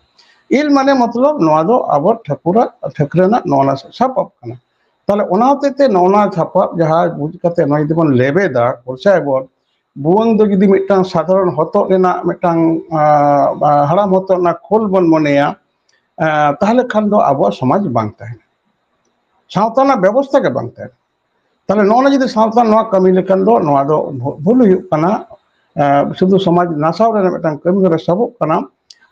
ᱤᱞ ᱢᱟᱱᱮ ᱢᱚᱛᱞᱚᱵ ᱱᱚᱣᱟ ᱫᱚ ᱟᱵᱚ ᱴᱷᱟᱹᱠᱩᱨᱟᱜ ᱴᱷᱟᱹᱠᱨᱟᱹᱱᱟᱜ ᱱᱚᱣᱟ ᱥᱟᱯᱟᱵ ᱠᱟᱱᱟ᱾ ᱛᱟᱦᱞᱮ ᱚᱱᱟ ᱦᱚᱛᱮᱡ ᱛᱮ ᱱᱚᱜᱼᱚ ᱱᱟ ᱥᱟᱯᱟᱵ ᱡᱟᱦᱟᱸ ᱵᱩᱡᱽ ᱠᱟᱛᱮ ᱱᱚᱣᱟ ᱡᱩᱫᱤ ᱵᱚᱱ ᱞᱮᱵᱮᱫᱟ, ᱠᱚᱞᱥᱟᱭᱟᱵᱚᱱ, ᱵᱷᱩᱣᱟᱹᱝ ᱫᱚ ᱡᱩᱫᱤ ᱢᱤᱫᱴᱟᱝ ᱥᱟᱫᱷᱟᱨᱚᱱ ᱦᱚᱛᱚᱫ ᱨᱮᱱᱟᱜ ᱢᱤᱫᱴᱟᱝ, ᱟᱸ, ᱦᱟᱲᱟᱢ ᱦᱚᱛᱚᱫ ᱨᱮᱱᱟᱜ ᱠᱷᱳᱞ ᱵᱚᱱ ᱢᱚᱱᱮᱭᱟ, ᱟᱸ, ᱛᱟᱦᱞᱮ ᱠᱷᱟᱱ ᱫᱚ ᱟᱵᱚᱣᱟᱜ ᱥᱚᱢᱟᱡᱽ ᱵᱟᱝ ᱛᱟᱦᱮᱱᱟ, ᱥᱟᱶᱛᱟ ᱨᱮᱱᱟᱜ ᱵᱮᱵᱚᱥᱛᱷᱟ ᱜᱮ ᱵᱟᱝ ᱛᱟᱦᱮᱱᱟ᱾ ᱛᱟᱦᱞᱮ ᱱᱚᱜᱼᱚ ᱱᱟ ᱡᱩᱫᱤ ᱥᱟᱶᱛᱟ ᱱᱚᱣᱟ ᱠᱟᱹᱢᱤ ᱞᱮᱠᱷᱟᱱ ᱫᱚ ᱱᱚᱣᱟ ᱫᱚ ᱵᱷᱩ-, ᱵᱷᱩᱞ ᱦᱩᱭᱩᱜ ᱠᱟᱱᱟ᱾ ᱟᱸ, ᱥᱩᱫᱷᱩ ᱥᱚᱢᱟᱡᱽ ᱱᱟᱥᱟᱣ ᱨᱮᱱᱟᱜ ᱢᱤᱫᱴᱟᱝ ᱠᱟᱹᱢᱤ ᱦᱚᱨᱟ ᱥᱟᱵᱚᱜ ᱠᱟᱱᱟ᱾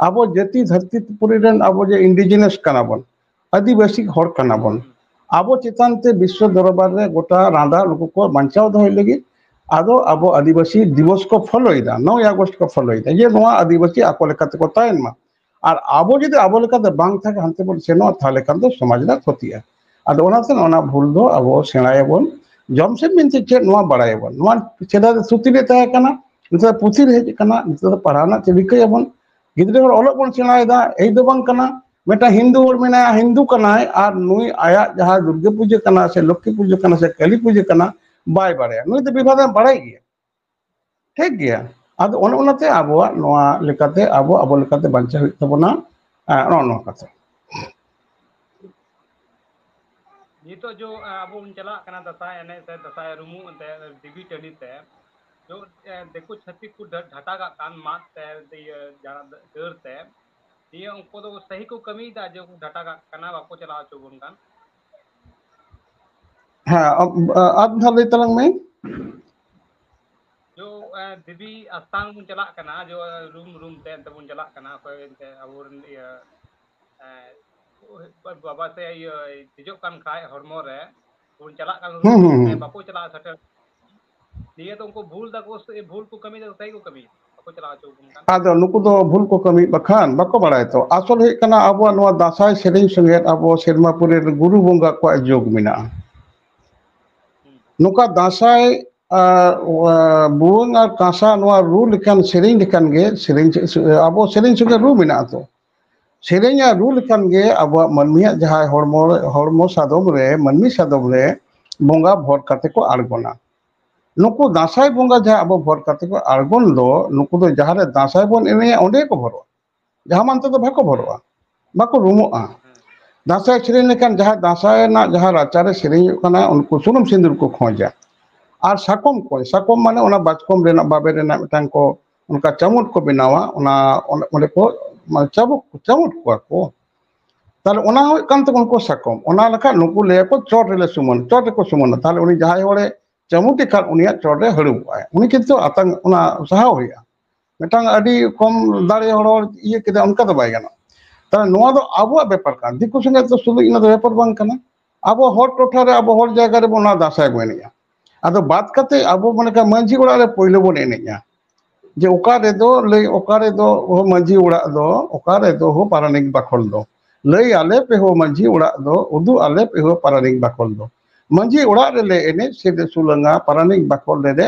ᱟᱵᱚ ᱡᱟᱹᱛᱤ ᱫᱷᱟᱹᱨᱛᱤ ᱯᱩᱨᱤ ᱨᱮᱱ ᱟᱵᱚ ᱡᱮ indigenous ᱠᱟᱱᱟ ᱵᱚᱱ, ᱟᱹᱫᱤᱵᱟᱹᱥᱤ ᱦᱚᱲ ᱠᱟᱱᱟ ᱵᱚᱱ᱾ ᱟᱵᱚ ᱪᱮᱛᱟᱱ ᱛᱮ ᱵᱤᱥᱥᱚ ᱫᱚᱨᱵᱟᱨ ᱨᱮ ᱜᱚᱴᱟ ᱨᱟᱸᱫᱟ ᱱᱩᱠᱩ ᱠᱚ ᱵᱟᱧᱪᱟᱣ ᱫᱚᱦᱚᱭ ᱞᱟᱹᱜᱤᱫ ᱟᱫᱚ ᱟᱵᱚ ᱟᱹᱫᱤᱵᱟᱹᱥᱤ ᱫᱤᱵᱚᱥ ᱠᱚ ᱯᱷᱚᱞᱚᱭᱮᱫᱟ, ᱱᱚᱭ ᱟᱜᱚᱥᱴ ᱠᱚ ᱯᱷᱚᱞᱚᱭᱮᱫᱟ, ᱡᱮ ᱱᱚᱣᱟ ᱟᱹᱫᱤᱵᱟᱹᱥᱤ ᱟᱠᱚ ᱞᱮᱠᱟ ᱛᱮᱠᱚ ᱛᱟᱦᱮᱱ ᱢᱟ᱾ ᱟᱨ ᱟᱵᱚ ᱡᱩᱫᱤ ᱟᱵᱚ ᱞᱮᱠᱟᱛᱮ ᱵᱟᱝ ᱛᱟᱦᱮᱸ ᱦᱟᱱᱛᱮ ᱵᱚᱱ ᱥᱮᱱᱚᱜᱼᱟ, ᱛᱟᱦᱚᱞᱮ ᱠᱷᱟᱱ ᱫᱚ ᱥᱚᱢᱟᱡᱽ ᱨᱮᱱᱟᱜ ᱠᱷᱚᱛᱤᱜᱼᱟ᱾ ᱟᱫᱚ ᱚᱱᱟᱛᱮ ᱚᱱᱟ ᱵᱷᱩᱞ ᱫᱚ ᱟᱵᱚ ᱥᱮᱬᱟᱭᱟᱵᱚᱱ, ᱡᱚᱢᱥᱮᱫ ᱢᱮᱱᱛᱮ ᱪᱮᱫ ᱱᱚᱣᱟ ᱵᱟᱲᱟᱭᱟᱵᱚᱱ᱾ ᱱᱚᱣᱟ ᱥᱮᱫᱟᱭ ᱫᱚ ᱛᱷᱩᱛᱤ ᱨᱮ ᱛᱟᱦᱮᱸ ᱠᱟᱱᱟ, ᱱᱤᱛᱚᱜ ᱫᱚ ᱯᱩᱛᱷᱤ ᱨᱮ ᱦᱮᱡ ᱟᱠᱟᱱᱟ, ᱱᱤᱛᱚᱜ ᱫᱚ ᱯᱟᱲᱦᱟᱣ ᱨᱮᱱᱟᱜ ᱪᱮᱫ ᱨᱤᱠᱟᱹᱭᱟᱵᱚᱱ? ᱜᱤᱫᱽᱨᱟᱹ ᱦᱚᱲ ᱚᱞᱚᱜ ᱵᱚᱱ ᱥᱮᱬᱟᱭᱮᱫᱟ, ᱮᱭ ᱫᱚ ᱵᱟᱝ ᱠᱟᱱᱟ᱾ ᱢᱤᱫᱴᱟᱝ ᱦᱤᱱᱫᱩ ᱦᱚᱲ ᱢᱮᱱᱟᱭᱟ, ᱦᱤᱱᱫᱩ ᱠᱟᱱᱟᱭ, ᱟᱨ ᱱᱩᱭ ᱟᱭᱟᱜ ᱡᱟᱦᱟᱸ ᱫᱩᱨᱜᱟᱹ ᱯᱩᱡᱟᱹ ᱠᱟᱱᱟ ᱥᱮ ᱞᱚᱠᱠᱷᱤ ᱯᱩᱡᱟᱹ ᱠᱟᱱᱟ ᱥᱮ ᱠᱟᱹᱞᱤ ᱯᱩᱡᱟᱹ ᱠᱟᱱᱟ, ᱵᱟᱭ ᱵᱟᱲᱟᱭᱟ᱾ ᱱᱩᱭ ᱫᱚ ᱵᱤᱵᱷᱟᱜᱽ ᱮ ᱵᱟᱲᱟᱭ ᱜᱮᱭᱟ, ᱴᱷᱤᱠ ᱜᱮᱭᱟ᱾ ᱟᱫᱚ ᱚᱱᱮ ᱚᱱᱟᱛᱮ ᱟᱵᱚᱣᱟᱜ ᱱᱚᱣᱟ ᱞᱮᱠᱟᱛᱮ ᱟᱵᱚ, ᱟᱵᱚ ᱞᱮᱠᱟᱛᱮ ᱵᱟᱧᱪᱟᱣ ᱦᱩᱭᱩᱜ ᱛᱟᱵᱚᱱᱟ᱾ ᱟᱸ, ᱱᱚᱜᱼᱚ ᱱᱚᱣᱟ ᱠᱟᱛᱷᱟ᱾ ᱱᱤᱛᱚᱜ ᱡᱚ, ᱟᱸ, ᱟᱵᱚ ᱵᱚᱱ ᱪᱟᱞᱟᱜ ᱠᱟᱱᱟ ᱫᱟᱸᱥᱟᱭ ᱮᱱᱮᱡ ᱥᱮ ᱫᱟᱸᱥᱟᱭ ᱨᱩᱢᱩᱜ ᱮᱱᱛᱮ ᱫᱮᱵᱤ ᱴᱟᱺᱰᱤ ᱛᱮ, ᱡᱚ, ᱮ, ᱫᱤᱠᱩ ᱪᱷᱟᱹᱛᱤᱠ ᱠᱚ ᱰᱷᱟ-, ᱰᱷᱟᱴᱟ ᱠᱟᱜ ᱠᱟᱱ ᱢᱟᱫ ᱛᱮ, ᱤᱭᱟᱹ, ᱡᱟᱦᱟᱸ ᱰᱟᱹᱨ ᱛᱮ, ᱱᱤᱭᱟᱹ ᱩᱱᱠᱩ ᱫᱚ ᱥᱟᱹᱦᱤ ᱠᱚ ᱠᱟᱹᱢᱤᱭᱮᱫᱟ ᱡᱮ ᱰᱟᱴᱟ ᱠᱟᱜ ᱠᱟᱱᱟ, ᱵᱟᱠᱚ ᱪᱟᱞᱟᱣ ᱦᱚᱪᱚ ᱵᱚᱱ ᱠᱟᱱ᱾ ᱦᱮᱸ, ᱟᱨ ᱫᱷᱟᱣ ᱞᱟᱹᱭ ᱛᱟᱞᱟᱝ ᱢᱮ᱾ ᱡᱚ ᱫᱮᱵᱤ ᱟᱥᱛᱟᱝ ᱵᱚᱱ ᱪᱟᱞᱟᱜ ᱠᱟᱱᱟ, ᱡᱚ ᱨᱩᱢ ᱨᱩᱢ ᱛᱮ ᱮᱱᱛᱮ ᱵᱚᱱ ᱪᱟᱞᱟᱜ ᱠᱟᱱᱟ, ᱚᱠᱚᱭ ᱮᱱᱛᱮ ᱟᱵᱚᱨᱮᱱ ᱤᱭᱟᱹ ᱵᱟᱵᱟ ᱥᱮ ᱤᱭᱟᱹ ᱫᱮᱡᱚᱜ ᱠᱟᱱ ᱠᱷᱟᱡ ᱦᱚᱲᱢᱚ ᱨᱮ, ᱵᱚᱱ ᱪᱟᱞᱟᱜ ᱠᱟᱱ ᱨᱩᱢ ᱨᱩᱢ ᱛᱮ ᱵᱟᱠᱚ ᱪᱟᱞᱟᱣ ᱥᱮᱴᱮᱨ᱾ ᱱᱤᱭᱟᱹ ᱫᱚ ᱩᱱᱠᱩ ᱵᱷᱩᱞ ᱫᱟᱠᱚ ᱥᱮ ᱵᱷᱩᱞ ᱠᱚ ᱠᱟᱹᱢᱤᱭᱮᱫᱟ, ᱥᱮ ᱠᱚ ᱠᱟᱹᱢᱤᱭᱮᱫᱟ? ᱵᱟᱠᱚ ᱪᱟᱞᱟᱣ ᱦᱚᱪᱚ ᱵᱚᱱ ᱠᱟᱱ᱾ ᱟᱫᱚ ᱱᱩᱠᱩ ᱫᱚ ᱵᱷᱩᱞ ᱠᱚ ᱠᱟᱹᱢᱤᱭᱮᱫ ᱵᱟᱠᱷᱟᱱ ᱵᱟᱠᱚ ᱵᱟᱲᱟᱭ ᱛᱚ᱾ ᱟᱥᱚᱞ ᱦᱩᱭᱩᱜ ᱠᱟᱱᱟ ᱟᱵᱚᱣᱟᱜ ᱱᱚᱣᱟ ᱫᱟᱸᱥᱟᱭ ᱥᱮᱨᱮᱧ ᱥᱚᱸᱜᱮ ᱟᱵᱚ ᱥᱮᱨᱢᱟ ᱯᱩᱨᱤ ᱨᱮ ᱜᱩᱨᱩ ᱵᱚᱸᱜᱟ ᱠᱚᱣᱟᱜ ᱡᱳᱜᱽ ᱢᱮᱱᱟᱜᱼᱟ᱾ ᱱᱚᱝᱠᱟ ᱫᱟᱸᱥᱟᱭ, ᱟᱨ, ᱵᱷᱩᱣᱟᱹᱝ ᱟᱨ ᱠᱟᱸᱥᱟ ᱱᱚᱣᱟ ᱨᱩ ᱞᱮᱠᱟᱱ ᱥᱮᱨᱮᱧ ᱞᱮᱠᱟᱱ ᱜᱮ ᱥᱮᱨᱮᱧ, ᱟᱵᱚ ᱥᱮᱨᱮᱧ ᱥᱚᱸᱜᱮ ᱨᱩ ᱢᱮᱱᱟᱜᱼᱟ ᱛᱚ᱾ ᱥᱮᱨᱮᱧ ᱟᱨ ᱨᱩ ᱞᱮᱠᱟᱱ ᱜᱮ ᱟᱵᱚᱣᱟᱜ ᱢᱟᱹᱱᱢᱤᱭᱟᱜ ᱡᱟᱦᱟᱸᱭ ᱦᱚᱲᱢᱚ, ᱦᱚᱲᱢᱚ ᱥᱟᱫᱚᱢ ᱨᱮ, ᱢᱟᱹᱱᱢᱤ ᱥᱟᱫᱚᱢ ᱨᱮ ᱵᱚᱸᱜᱟ ᱵᱷᱚᱨ ᱠᱟᱛᱮ ᱠᱚ ᱟᱬᱜᱚᱱᱟ᱾ ᱱᱩᱠᱩ ᱫᱟᱸᱥᱟᱭ ᱵᱚᱸᱜᱟ ᱡᱟᱦᱟᱸ ᱟᱵᱚ ᱵᱷᱚᱨ ᱠᱟᱛᱮ ᱠᱚ ᱟᱬᱜᱚᱱ ᱫᱚ, ᱱᱩᱠᱩ ᱫᱚ ᱡᱟᱦᱟᱸ ᱨᱮ ᱫᱟᱸᱥᱟᱭ ᱵᱚᱱ ᱮᱱᱮᱡᱼᱟ, ᱚᱸᱰᱮ ᱜᱮᱠᱚ ᱵᱷᱚᱨᱚᱜᱼᱟ᱾ ᱡᱟᱦᱟᱸ ᱢᱟᱱ ᱛᱮᱫᱚ ᱵᱟᱠᱚ ᱵᱷᱚᱨᱚᱜᱼᱟ, ᱵᱟᱠᱚ ᱨᱩᱢᱩᱜᱼᱟ᱾ ᱫᱟᱸᱥᱟᱭ ᱥᱮᱨᱮᱧ ᱞᱮᱠᱷᱟᱱ ᱡᱟᱦᱟᱸ ᱫᱟᱸᱥᱟᱭ ᱨᱮᱱᱟᱜ ᱡᱟᱦᱟᱸ ᱨᱟᱪᱟᱨᱮ ᱥᱮᱨᱮᱧᱚᱜ ᱠᱟᱱᱟ, ᱩᱱᱠᱩ ᱥᱩᱱᱩᱢ ᱥᱤᱸᱫᱩᱨ ᱠᱚ ᱠᱷᱚᱡᱟ᱾ ᱟᱨ ᱥᱟᱠᱚᱢ ᱠᱚ, ᱥᱟᱠᱚᱢ ᱢᱟᱱᱮ ᱚᱱᱟ ᱵᱟᱪᱠᱚᱢ ᱨᱮᱱᱟᱜ ᱵᱟᱵᱮᱨ ᱨᱮᱱᱟᱜ ᱢᱤᱫᱴᱟᱝ ᱠᱚ ᱚᱱᱠᱟ ᱪᱟᱢᱩᱴ ᱠᱚ ᱵᱮᱱᱟᱣᱟ, ᱚᱱᱟ ᱚᱸᱰᱮ ᱠᱚ ᱪᱟᱵᱩᱠ, ᱪᱟᱢᱩᱴ ᱠᱚᱣᱟ ᱠᱚ᱾ ᱛᱟᱦᱞᱮ ᱚᱱᱟ ᱦᱩᱭᱩᱜ ᱠᱟᱱ ᱛᱟᱠᱚ ᱩᱱᱠᱩ ᱥᱟᱠᱚᱢ᱾ ᱚᱱᱟ ᱞᱮᱠᱟ ᱱᱩᱠᱩ ᱞᱟᱹᱭᱟᱠᱚ ᱪᱚᱴ ᱨᱮᱞᱮ ᱥᱩᱢᱟᱹᱱ, ᱪᱚᱴ ᱨᱮᱠᱚ ᱥᱩᱢᱟᱹᱱᱟ᱾ ᱛᱟᱦᱞᱮ ᱩᱱᱤ ᱡᱟᱦᱟᱸᱭ ᱦᱚᱲᱮ ᱪᱟᱢᱩᱴᱮ ᱠᱷᱟᱱ ᱩᱱᱤᱭᱟᱜ ᱪᱚᱴ ᱨᱮ ᱦᱟᱹᱲᱩᱵᱚᱜᱼᱟᱭ᱾ ᱩᱱᱤ ᱠᱤᱱᱛᱩ ᱟᱛᱟᱝ ᱚᱱᱟ ᱥᱟᱦᱟᱣ ᱦᱩᱭᱩᱜᱼᱟ᱾ ᱢᱤᱫᱴᱟᱝ ᱟᱹᱰᱤ ᱠᱚᱢ ᱫᱟᱲᱮ ᱦᱚᱲ ᱤᱭᱟᱹ ᱠᱮᱫᱟ, ᱚᱱᱠᱟ ᱫᱚ ᱵᱟᱭ ᱜᱟᱱᱚᱜᱼᱟ᱾ ᱛᱟᱦᱞᱮ ᱱᱚᱣᱟ ᱫᱚ ᱟᱵᱚᱣᱟᱜ ᱵᱮᱯᱟᱨ ᱠᱟᱱᱟ, ᱫᱤᱠᱩ ᱥᱚᱸᱜᱮ ᱫᱚ ᱥᱩᱫᱷᱩ ᱤᱱᱟᱹ ᱫᱚ ᱵᱮᱯᱟᱨ ᱵᱟᱝ ᱠᱟᱱᱟ᱾ ᱟᱵᱚ ᱦᱚᱲ ᱴᱚᱴᱷᱟ ᱨᱮ, ᱟᱵᱚ ᱦᱚᱲ ᱡᱟᱭᱜᱟ ᱨᱮᱵᱚᱱ ᱚᱱᱟ ᱫᱟᱸᱥᱟᱭ ᱵᱚᱱ ᱮᱱᱮᱡᱼᱟ᱾ ᱟᱫᱚ ᱵᱟᱫ ᱠᱟᱛᱮ ᱟᱵᱚ ᱢᱟᱱᱮ ᱠᱟ ᱢᱟᱹᱡᱷᱤ ᱚᱲᱟᱜ ᱨᱮ ᱯᱳᱭᱞᱳ ᱵᱚᱱ ᱮᱱᱮᱡᱼᱟ᱾ ᱡᱮ ᱚᱠᱟ ᱨᱮᱫᱚ ᱞᱟᱹᱭ, ᱚᱠᱟ ᱨᱮᱫᱚ ᱦᱳ ᱢᱟᱹᱡᱷᱤ ᱚᱲᱟᱜ ᱫᱚ, ᱚᱠᱟ ᱨᱮᱫᱚ ᱦᱳ ᱯᱟᱨᱟᱱᱤᱠ ᱵᱟᱠᱷᱳᱞ ᱫᱚ, ᱞᱟᱹᱭ ᱟᱞᱮ ᱯᱮ ᱦᱳ ᱢᱟᱹᱡᱷᱤ ᱚᱲᱟᱜ ᱫᱚ, ᱩᱫᱩᱜ ᱟᱞᱮ ᱯᱮ ᱦᱳ ᱯᱟᱨᱟᱱᱤᱠ ᱵᱟᱠᱷᱳᱞ ᱫᱚ᱾ ᱢᱟᱹᱡᱷᱤ ᱚᱲᱟᱜ ᱨᱮᱞᱮ ᱮᱱᱮᱡ ᱥᱮᱫ ᱥᱩᱞᱟᱹᱝᱟ, ᱯᱟᱨᱟᱱᱤᱠ ᱵᱟᱠᱷᱳᱞ ᱨᱮᱞᱮ,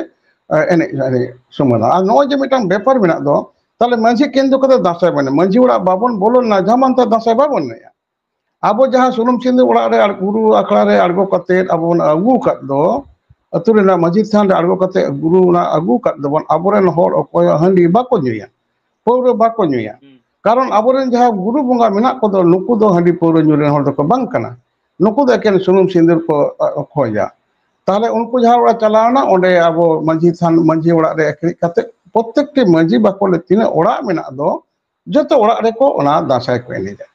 ᱮ, ᱮᱱᱮᱡ, ᱮᱱᱮᱡ ᱥᱩᱢᱟᱹᱱᱟ᱾ ᱟᱨ ᱱᱚᱜᱼᱚᱭ ᱡᱮ ᱢᱤᱫᱴᱟᱝ ᱵᱮᱯᱟᱨ ᱢᱮᱱᱟᱜ ᱫᱚ, ᱛᱟᱦᱞᱮ ᱢᱟᱹᱡᱷᱤ ᱠᱮᱱᱫᱨᱚ ᱠᱟᱛᱮ ᱫᱟᱸᱥᱟᱭ ᱵᱚᱱ ᱮᱱᱮᱡ᱾ ᱢᱟᱹᱡᱷᱤ ᱚᱲᱟᱜ ᱵᱟᱵᱚᱱ ᱵᱚᱞᱚᱱᱟ, ᱡᱟᱦᱟᱸ ᱢᱟᱱᱛᱮ ᱫᱟᱸᱥᱟᱭ ᱵᱟᱵᱚᱱ ᱮᱱᱮᱡᱼᱟ᱾ ᱟᱵᱚ ᱡᱟᱦᱟᱸ ᱥᱩᱱᱩᱢ ᱥᱤᱸᱫᱩᱨ ᱚᱲᱟᱜ ᱨᱮ ᱟᱨ ᱜᱩᱨᱩ ᱟᱠᱷᱲᱟ ᱨᱮ ᱟᱬᱜᱚ ᱠᱟᱛᱮ ᱟᱵᱚ ᱵᱚᱱ ᱟᱹᱜᱩ ᱟᱠᱟᱫ ᱫᱚ, ᱟᱹᱛᱩ ᱨᱮᱱᱟᱜ ᱢᱟᱹᱡᱷᱤ ᱛᱷᱟᱱ ᱨᱮ ᱟᱬᱜᱚ ᱠᱟᱛᱮ ᱜᱩᱨᱩ ᱚᱱᱟ ᱟᱹᱜᱩ ᱟᱠᱟᱫ ᱫᱚᱵᱚᱱ, ᱟᱵᱚᱨᱮᱱ ᱦᱚᱲ ᱚᱠᱚᱭ ᱦᱚᱸ ᱦᱟᱺᱰᱤ ᱵᱟᱠᱚ ᱧᱩᱭᱟ, ᱯᱟᱹᱣᱨᱟᱹ ᱵᱟᱠᱚ ᱧᱩᱭᱟ᱾ ᱠᱟᱨᱚᱱ ᱟᱵᱚᱨᱮᱱ ᱡᱟᱦᱟᱸ ᱜᱩᱨᱩ ᱵᱚᱸᱜᱟ ᱢᱮᱱᱟᱜ ᱠᱚᱫᱚ, ᱱᱩᱠᱩ ᱫᱚ ᱦᱟᱺᱰᱤ ᱯᱟᱹᱣᱨᱟᱹ ᱧᱩ ᱨᱮᱱ ᱦᱚᱲ ᱫᱚᱠᱚ ᱵᱟᱝ ᱠᱟᱱᱟ᱾ ᱱᱩᱠᱩ ᱫᱚ ᱮᱠᱮᱱ ᱥᱩᱱᱩᱢ ᱥᱤᱸᱫᱩᱨ ᱠᱚ, ᱟ, ᱠᱷᱚᱡᱟ᱾ ᱛᱟᱦᱞᱮ ᱩᱱᱠᱩ ᱡᱟᱦᱟᱸ ᱚᱲᱟᱜ ᱪᱟᱞᱟᱣᱱᱟ, ᱚᱸᱰᱮ ᱟᱵᱚ ᱢᱟᱹᱡᱷᱤ ᱛᱷᱟᱱ, ᱢᱟᱹᱡᱷᱤ ᱚᱲᱟᱜ ᱨᱮ ᱮᱠᱨᱤᱡ ᱠᱟᱛᱮ ᱯᱨᱚᱛᱮᱠᱴᱤ ᱢᱟᱹᱡᱷᱤ ᱵᱟᱠᱷᱳᱞ ᱨᱮ ᱛᱤᱱᱟᱹᱜ ᱚᱲᱟᱜ ᱢᱮᱱᱟᱜ ᱫᱚ, ᱡᱚᱛᱚ ᱚᱲᱟᱜ ᱨᱮᱠᱚ ᱚᱱᱟ ᱫᱟᱸᱥᱟᱭ ᱠᱚ ᱮᱱᱮᱡᱟ᱾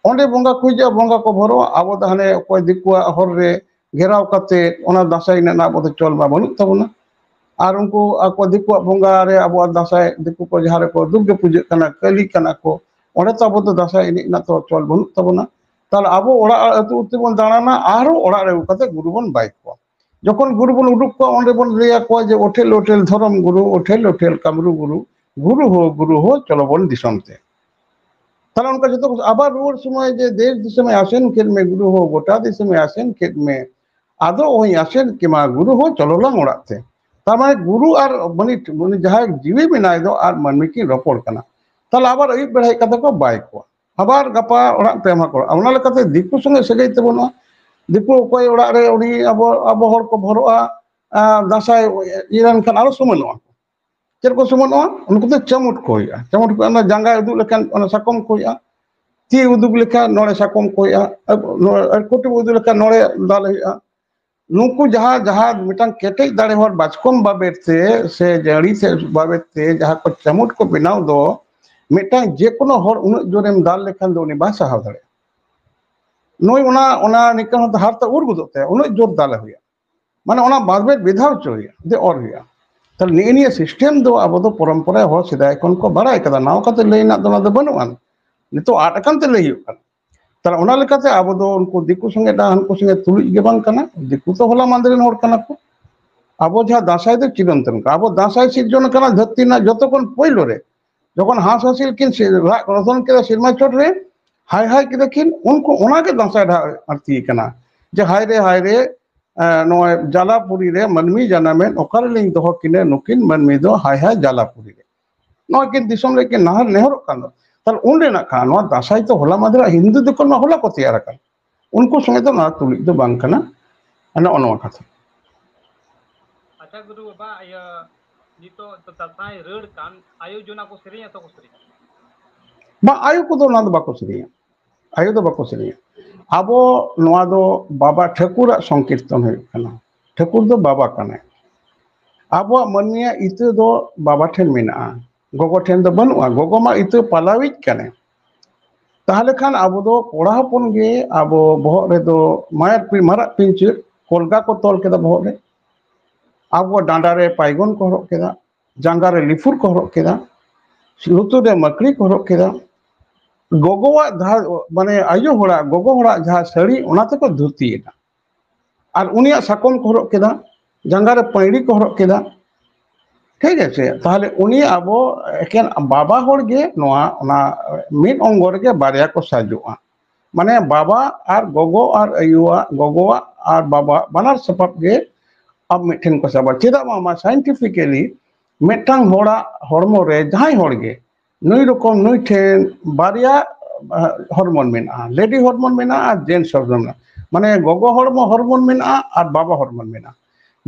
ᱚᱸᱰᱮ ᱵᱚᱸᱜᱟ ᱠᱚ ᱦᱤᱡᱩᱜᱼᱟ, ᱵᱚᱸᱜᱟ ᱠᱚ ᱵᱷᱚᱨᱚᱜᱼᱟ, ᱟᱵᱚ ᱫᱚ ᱦᱟᱱᱮ ᱚᱠᱚᱭ ᱫᱤᱠᱩᱣᱟᱜ ᱦᱚᱨ ᱨᱮ ᱜᱷᱮᱨᱟᱣ ᱠᱟᱛᱮ ᱚᱱᱟ ᱫᱟᱸᱥᱟᱭ ᱮᱱᱮᱡ ᱨᱮᱱᱟᱜ ᱟᱵᱚ ᱫᱚ ᱪᱚᱞ ᱢᱟ ᱵᱟᱹᱱᱩᱜ ᱛᱟᱵᱚᱱᱟ᱾ ᱟᱨ ᱩᱱᱠᱩ ᱟᱠᱚ ᱫᱤᱠᱩᱣᱟᱜ ᱵᱚᱸᱜᱟ ᱨᱮ ᱟᱵᱚᱣᱟᱜ ᱫᱟᱸᱥᱟᱭ, ᱫᱤᱠᱩ ᱠᱚ ᱡᱟᱦᱟᱸ ᱨᱮᱠᱚ ᱫᱩᱨᱜᱟᱹ ᱯᱩᱡᱟᱹᱜ ᱠᱟᱱᱟ, ᱠᱟᱹᱞᱤ ᱠᱟᱱᱟ ᱠᱚ, ᱚᱸᱰᱮ ᱛᱚ ᱟᱵᱚ ᱫᱚ ᱫᱟᱸᱥᱟᱭ ᱮᱱᱮᱡ ᱨᱮᱱᱟᱜ ᱛᱚ ᱪᱚᱞ ᱵᱟᱹᱱᱩᱜ ᱛᱟᱵᱚᱱᱟ᱾ ᱛᱟᱦᱞᱮ ᱟᱵᱚ ᱚᱲᱟᱜ ᱟᱹᱛᱩ ᱟᱹᱛᱩ ᱵᱚᱱ ᱫᱟᱬᱟᱱᱟ, ᱟᱨᱦᱚᱸ ᱚᱲᱟᱜ ᱨᱮ ᱟᱹᱜᱩ ᱠᱟᱛᱮ ᱜᱩᱨᱩ ᱵᱚᱱ ᱵᱟᱭ ᱠᱚᱣᱟ᱾ ᱡᱚᱠᱷᱚᱱ ᱜᱩᱨᱩ ᱵᱚᱱ ᱩᱰᱩᱠ ᱠᱚᱣᱟ, ᱚᱸᱰᱮ ᱵᱚᱱ ᱞᱟᱹᱭ ᱟᱠᱚᱣᱟ ᱡᱮ, "ᱳᱴᱷᱮᱞ ᱳᱴᱷᱮᱞ ᱫᱷᱚᱨᱚᱢ ᱜᱩᱨᱩ, ᱳᱴᱷᱮᱞ ᱳᱴᱷᱮᱞ ᱠᱟᱢᱨᱩ ᱜᱩᱨᱩ, ᱜᱩᱨᱩ ᱦᱳ, ᱜᱩᱨᱩ ᱦᱳ, ᱪᱚᱞᱚ ᱵᱚᱱ ᱫᱤᱥᱚᱢ ᱛᱮ᱾" ᱛᱟᱦᱞᱮ ᱚᱱᱠᱟ ᱡᱚᱛᱚ ᱠᱚ ᱟᱵᱟᱨ ᱨᱩᱣᱟᱹᱲ ᱥᱚᱢᱚᱭ ᱡᱮ, "ᱫᱮᱥ ᱫᱤᱥᱚᱢᱮ ᱟᱥᱮᱱ ᱠᱮᱫ ᱢᱮ ᱜᱩᱨᱩ ᱦᱳ, ᱜᱚᱴᱟ ᱫᱤᱥᱚᱢᱮ ᱟᱥᱮᱱ ᱠᱮᱫ ᱢᱮ, ᱟᱫᱚ ᱚᱦᱚᱧ ᱟᱥᱮᱱ ᱠᱮᱢᱟ ᱜᱩᱨᱩ ᱦᱳ, ᱪᱚᱞᱚ ᱞᱟᱝ ᱚᱲᱟᱜ ᱛᱮ᱾" ᱛᱟᱨ ᱢᱟᱱᱮ ᱜᱩᱨᱩ ᱟᱨ ᱢᱟᱱᱮ, ᱩᱱᱤ ᱡᱟᱦᱟᱸᱭ ᱡᱤᱣᱤ ᱢᱮᱱᱟᱭ ᱫᱚ ᱟᱨ ᱢᱟᱹᱱᱢᱤ ᱠᱤᱱ ᱨᱚᱯᱚᱲ ᱠᱟᱱᱟ᱾ ᱛᱟᱦᱞᱮ ᱟᱵᱟᱨ ᱟᱹᱭᱩᱵ ᱵᱮᱲᱟ ᱦᱮᱡ ᱠᱟᱛᱮ ᱠᱚ ᱵᱟᱭ ᱠᱚᱣᱟ, ᱟᱵᱟᱨ ᱜᱟᱯᱟ ᱚᱲᱟᱜ ᱯᱮ ᱮᱢᱟ ᱠᱚᱣᱟ᱾ ᱚᱱᱟ ᱞᱮᱠᱟᱛᱮ ᱫᱤᱠᱩ ᱥᱚᱸᱜᱮ ᱥᱟᱹᱜᱟᱹᱭ ᱛᱮ ᱵᱟᱹᱱᱩᱜᱼᱟ᱾ ᱫᱤᱠᱩ ᱚᱠᱚᱭ ᱚᱲᱟᱜ ᱨᱮ ᱩᱱᱤ ᱟᱵᱚ, ᱟᱵᱚ ᱦᱚᱲ ᱠᱚ ᱵᱷᱚᱨᱚᱜᱼᱟ, ᱟᱸ, ᱫᱟᱸᱥᱟᱭ ᱤᱭᱟᱹ ᱞᱮᱱᱠᱷᱟᱱ ᱟᱨᱚ ᱥᱩᱢᱟᱹᱱᱚᱜᱼᱟ᱾ ᱪᱮᱫ ᱠᱚ ᱥᱩᱢᱟᱹᱱᱚᱜᱼᱟ? ᱩᱱᱠᱩ ᱫᱚ ᱪᱟᱹᱢᱩᱴ ᱠᱚ ᱦᱩᱭᱩᱜᱼᱟ᱾ ᱪᱟᱹᱢᱩᱴ ᱠᱚ, ᱚᱱᱟ ᱡᱟᱸᱜᱟ ᱩᱫᱩᱜ ᱞᱮᱠᱷᱟᱱ ᱚᱱᱟ ᱥᱟᱠᱚᱢ ᱠᱚ ᱦᱩᱭᱩᱜᱼᱟ᱾ ᱛᱤ ᱩᱫᱩᱜ ᱞᱮᱠᱷᱟᱱ ᱱᱚᱰᱮ ᱥᱟᱠᱚᱢ ᱠᱚ ᱦᱩᱭᱩᱜᱼᱟ᱾ ᱟᱨ ᱱᱚᱣᱟ ᱟᱨ ᱠᱩᱴᱤ ᱩᱫᱩᱜ ᱞᱮᱠᱷᱟᱱ ᱱᱚᱰᱮ ᱫᱟᱞ ᱦᱩᱭᱩᱜᱼᱟ᱾ ᱱᱩᱠᱩ ᱡᱟᱦᱟᱸ, ᱡᱟᱦᱟᱸ ᱢᱤᱫᱴᱟᱝ ᱠᱮᱴᱮᱡ ᱫᱟᱲᱮ ᱦᱚᱲ ᱵᱟᱪᱠᱚᱢ ᱵᱟᱵᱮᱨ ᱛᱮ ᱥᱮ ᱡᱟᱹᱲᱤ ᱛᱮ ᱵᱟᱵᱮᱨ ᱛᱮ ᱡᱟᱦᱟᱸ ᱠᱚ ᱪᱟᱹᱢᱩᱴ ᱠᱚ ᱵᱮᱱᱟᱣ ᱫᱚ, ᱢᱤᱫᱴᱟᱝ ᱡᱮᱠᱳᱱᱳ ᱦᱚᱲ ᱩᱱᱟᱹᱜ ᱡᱳᱨᱮᱢ ᱫᱟᱞ ᱞᱮᱠᱷᱟᱱ ᱫᱚ ᱩᱱᱤ ᱵᱟᱭ ᱥᱟᱦᱟᱣ ᱫᱟᱲᱮᱭᱟᱜᱼᱟ᱾ ᱱᱩᱭ ᱚᱱᱟ, ᱚᱱᱟ ᱱᱤᱝᱠᱟᱹ ᱦᱚᱸ ᱦᱟᱨᱛᱟ ᱩᱨ ᱜᱚᱫᱚᱜ ᱛᱟᱭᱟ, ᱩᱱᱟᱹᱜ ᱡᱳᱨ ᱫᱟᱞᱮ ᱦᱩᱭᱩᱜᱼᱟ᱾ ᱢᱟᱱᱮ ᱚᱱᱟ ᱵᱟᱵᱮᱨ ᱵᱮᱫᱷᱟᱣ ᱦᱚᱪᱚ ᱦᱩᱭᱩᱜᱼᱟ, ᱡᱮ ᱚᱨ ᱦᱩᱭᱩᱜᱼᱟ᱾ ᱛᱟᱦᱞᱮ ᱱᱤᱜᱼᱤ ᱱᱤᱭᱟᱹ ᱥᱤᱥᱴᱮᱢ ᱫᱚ ᱟᱵᱚ ᱫᱚ ᱯᱚᱨᱚᱢᱯᱚᱨᱟ ᱦᱚᱲ ᱥᱮᱫᱟᱭ ᱠᱷᱚᱱ ᱠᱚ ᱵᱟᱲᱟᱭ ᱠᱟᱫᱟ, ᱱᱟᱣᱟ ᱠᱟᱛᱮ ᱞᱟᱹᱭ ᱨᱮᱱᱟᱜ ᱫᱚ ᱚᱱᱟ ᱫᱚ ᱵᱟᱹᱱᱩᱜᱼᱟ᱾ ᱱᱤᱛᱚᱜ ᱟᱫ ᱟᱠᱟᱱ ᱛᱮ ᱞᱟᱹᱭ ᱦᱩᱭᱩᱜ ᱠᱟᱱᱟ᱾ ᱛᱟᱦᱞᱮ ᱚᱱᱟ ᱞᱮᱠᱟᱛᱮ ᱟᱵᱚ ᱫᱚ ᱩᱱᱠᱩ ᱫᱤᱠᱩ ᱥᱚᱸᱜᱮ ᱫᱚ ᱦᱟᱱᱠᱩ ᱥᱚᱸᱜᱮ ᱛᱩᱞᱩᱡ ᱜᱮ ᱵᱟᱝ ᱠᱟᱱᱟ᱾ ᱫᱤᱠᱩ ᱫᱚ ᱦᱚᱞᱟ ᱢᱟᱸᱫᱷᱮᱨ ᱨᱮᱱ ᱦᱚᱲ ᱠᱟᱱᱟ ᱠᱚ᱾ ᱟᱵᱚ ᱡᱟᱦᱟᱸ ᱫᱟᱸᱥᱟᱭ ᱫᱚ ᱪᱤᱨᱚᱱᱛᱚᱱ ᱠᱟᱱᱟ, ᱟᱵᱚ ᱫᱟᱸᱥᱟᱭ ᱥᱤᱨᱡᱚᱱ ᱠᱟᱱᱟ ᱫᱷᱟᱹᱨᱛᱤ ᱨᱮᱱᱟᱜ ᱡᱚᱛᱚ ᱠᱷᱚᱱ ᱯᱳᱭᱞᱳ ᱨᱮ, ᱡᱚᱠᱷᱚᱱ ᱦᱟᱸᱥ ᱦᱟᱸᱥᱤᱞ ᱠᱤᱱ ᱥᱮ-, ᱨᱟᱜ ᱨᱚᱫᱚᱱ ᱠᱮᱫᱟ ᱥᱮᱨᱢᱟ ᱪᱚᱴ ᱨᱮ, ᱦᱟᱭ ᱦᱟᱭ ᱠᱮᱫᱟ ᱠᱤᱱ, ᱩᱱᱠᱩ ᱚᱱᱟᱜᱮ ᱫᱟᱸᱥᱟᱭ ᱰᱟᱦᱟᱨ ᱟᱬᱛᱤ ᱠᱟᱱᱟ᱾ ᱡᱮ ᱦᱟᱭ ᱨᱮ, ᱦᱟᱭ ᱨᱮ, ᱮᱸ, ᱱᱚᱜᱼᱚᱭ ᱡᱟᱞᱟᱯᱩᱨᱤ ᱨᱮ ᱢᱟᱹᱱᱢᱤ ᱡᱟᱱᱟᱢᱮᱱ, ᱚᱠᱟ ᱨᱮᱞᱤᱧ ᱫᱚᱦᱚ ᱠᱤᱱᱟ ᱱᱩᱠᱤᱱ ᱢᱟᱹᱱᱢᱤ ᱫᱚ, ᱦᱟᱭ ᱦᱟᱭ ᱡᱟᱞᱟᱯᱩᱨᱤ ᱨᱮ᱾ ᱱᱚᱣᱟ ᱠᱤᱱ ᱫᱤᱥᱚᱢ ᱨᱮ ᱠᱤᱱ ᱱᱟᱦᱟᱨ ᱱᱮᱦᱚᱨᱚᱜ ᱠᱟᱱ ᱫᱚ᱾ ᱛᱟᱦᱞᱮ ᱩᱱ ᱨᱮᱱᱟᱜ ᱠᱟᱱᱟ, ᱱᱚᱣᱟ ᱫᱟᱸᱥᱟᱭ ᱫᱚ ᱦᱚᱞᱟ ᱢᱟᱫᱷᱮᱨᱟᱜ ᱦᱤᱱᱫᱩ ᱫᱚᱠᱚ ᱱᱚᱣᱟ ᱦᱚᱞᱟ ᱠᱚ ᱛᱮᱭᱟᱨ ᱟᱠᱟᱱ᱾ ᱩᱱᱠᱩ ᱥᱚᱸᱜᱮ ᱫᱚ ᱱᱚᱣᱟ ᱛᱩᱞᱩᱡ ᱫᱚ ᱵᱟᱝ ᱠᱟᱱᱟ᱾ ᱱᱚᱜᱼᱚ ᱱᱚᱣᱟ ᱠᱟᱛᱷᱟ᱾ ᱟᱪᱪᱷᱟ ᱜᱩᱨᱩ ᱵᱟᱵᱟ, ᱤᱭᱟᱹ, ᱱᱤᱛᱚᱜ ᱫᱚ ᱫᱟᱸᱥᱟᱭ ᱨᱟᱹᱲ ᱠᱟᱱ, ᱟᱭᱳ ᱡᱚᱱᱟ ᱠᱚ ᱥᱮᱨᱮᱧᱟ ᱛᱚ ᱠᱚ ᱥᱮᱨᱮᱧᱟ? ᱵᱟᱝ, ᱟᱭᱳ ᱠᱚᱫᱚ ᱚᱱᱟ ᱫᱚ ᱵᱟᱠᱚ ᱥᱮᱨᱮᱧᱟ᱾ ᱟᱭᱳ ᱫᱚ ᱵᱟᱠᱚ ᱥᱮᱨᱮᱧᱟ᱾ ᱟᱵᱚ ᱱᱚᱣᱟ ᱫᱚ ᱵᱟᱵᱟ ᱴᱷᱟᱹᱠᱩᱨᱟᱜ ᱥᱚᱝᱠᱤᱨᱛᱚᱱ ᱦᱩᱭᱩᱜ ᱠᱟᱱᱟ᱾ ᱴᱷᱟᱹᱠᱩᱨ ᱫᱚ ᱵᱟᱵᱟ ᱠᱟᱱᱟᱭ᱾ ᱟᱵᱚᱣᱟᱜ ᱢᱟᱹᱱᱢᱤᱭᱟᱜ ᱤᱛᱟᱹ ᱫᱚ ᱵᱟᱵᱟ ᱴᱷᱮᱱ ᱢᱮᱱᱟᱜᱼᱟ᱾ ᱜᱚᱜᱚ ᱴᱷᱮᱱ ᱫᱚ ᱵᱟᱹᱱᱩᱜᱼᱟ, ᱜᱚᱜᱚ ᱢᱟ ᱤᱛᱟᱹ ᱯᱟᱞᱟᱣᱤᱡ ᱠᱟᱱᱮ᱾ ᱛᱟᱦᱚᱞᱮ ᱠᱷᱟᱱ ᱟᱵᱚ ᱫᱚ ᱠᱚᱲᱟ ᱦᱚᱯᱚᱱ ᱜᱮ ᱟᱵᱚ ᱵᱚᱦᱚᱜ ᱨᱮᱫᱚ ᱢᱟᱭᱟᱨ ᱯᱤ-, ᱢᱟᱨᱟᱜ ᱯᱤᱧᱪᱟᱹᱨ ᱠᱚᱞᱜᱟ ᱠᱚ ᱛᱚᱞ ᱠᱮᱫᱟ ᱵᱚᱦᱚᱜ ᱨᱮ, ᱟᱵᱚ ᱰᱟᱸᱰᱟ ᱨᱮ ᱯᱟᱭᱜᱚᱱ ᱠᱚ ᱦᱚᱨᱚᱜ ᱠᱮᱫᱟ, ᱡᱟᱸᱜᱟ ᱨᱮ ᱞᱤᱯᱷᱩᱨ ᱠᱚ ᱦᱚᱨᱚᱜ ᱠᱮᱫᱟ, ᱞᱩᱛᱩᱨ ᱨᱮ ᱢᱟᱹᱠᱲᱤ ᱠᱚ ᱦᱚᱨᱚᱜ ᱠᱮᱫᱟ᱾ ᱜᱚᱜᱚᱣᱟᱜ ᱡᱟᱦᱟᱸ, ᱢᱟᱱᱮ ᱟᱭᱳ ᱦᱚᱲᱟᱜ, ᱜᱚᱜᱚ ᱦᱚᱲᱟᱜ ᱡᱟᱦᱟᱸ ᱥᱟᱹᱲᱤ, ᱚᱱᱟ ᱛᱮᱠᱚ ᱫᱷᱩᱛᱤᱭᱮᱱᱟ᱾ ᱟᱨ ᱩᱱᱤᱭᱟᱜ ᱥᱟᱠᱚᱢ ᱠᱚ ᱦᱚᱨᱚᱜ ᱠᱮᱫᱟ, ᱡᱟᱸᱜᱟ ᱨᱮ ᱯᱟᱹᱭᱲᱤ ᱠᱚ ᱦᱚᱨᱚᱜ ᱠᱮᱫᱟ᱾ ᱴᱷᱤᱠ ᱟᱪᱷᱮ? ᱛᱟᱦᱚᱞᱮ ᱩᱱᱤ ᱟᱵᱚ ᱮᱠᱮᱱ ᱵᱟᱵᱟ ᱦᱚᱲ ᱜᱮ ᱱᱚᱣᱟ, ᱚᱱᱟ ᱢᱤᱫ ᱚᱝᱜᱚ ᱨᱮᱜᱮ ᱵᱟᱨᱭᱟ ᱠᱚ ᱥᱟᱡᱚᱜᱼᱟ᱾ ᱢᱟᱱᱮ ᱵᱟᱵᱟ ᱟᱨ ᱜᱚᱜᱚ ᱟᱨ ᱟᱭᱳᱣᱟᱜ, ᱜᱚᱜᱚᱣᱟᱜ ᱟᱨ ᱵᱟᱵᱟ ᱵᱟᱱᱟᱨ ᱥᱟᱯᱟᱵ ᱜᱮ ᱟᱵ ᱢᱤᱫ ᱴᱷᱮᱱ ᱠᱚ ᱥᱟᱵᱟ᱾ ᱪᱮᱫᱟᱜ ᱵᱟᱝᱢᱟ scientifically ᱢᱤᱫᱴᱟᱝ ᱦᱚᱲᱟᱜ ᱦᱚᱲᱢᱚ ᱨᱮ ᱡᱟᱦᱟᱸᱭ ᱦᱚᱲ ᱜᱮ ᱱᱩᱭ ᱨᱚᱠᱚᱢ, ᱱᱩᱭ ᱴᱷᱮᱱ ᱵᱟᱨᱭᱟ, ᱟᱦ, ᱦᱚᱨᱢᱚᱱ ᱢᱮᱱᱟᱜᱼᱟ, ᱞᱮᱰᱤ ᱦᱚᱨᱢᱚᱱ ᱢᱮᱱᱟᱜᱼᱟ ᱟᱨ ᱡᱮᱱᱴᱥ ᱦᱚᱨᱢᱚᱱ ᱢᱮᱱᱟᱜᱼᱟ᱾ ᱢᱟᱱᱮ ᱜᱚᱜᱚ ᱦᱚᱲᱢᱚ ᱦᱚᱨᱢᱚᱱ ᱢᱮᱱᱟᱜᱼᱟ ᱟᱨ ᱵᱟᱵᱟ ᱦᱚᱨᱢᱚᱱ ᱢᱮᱱᱟᱜᱼᱟ᱾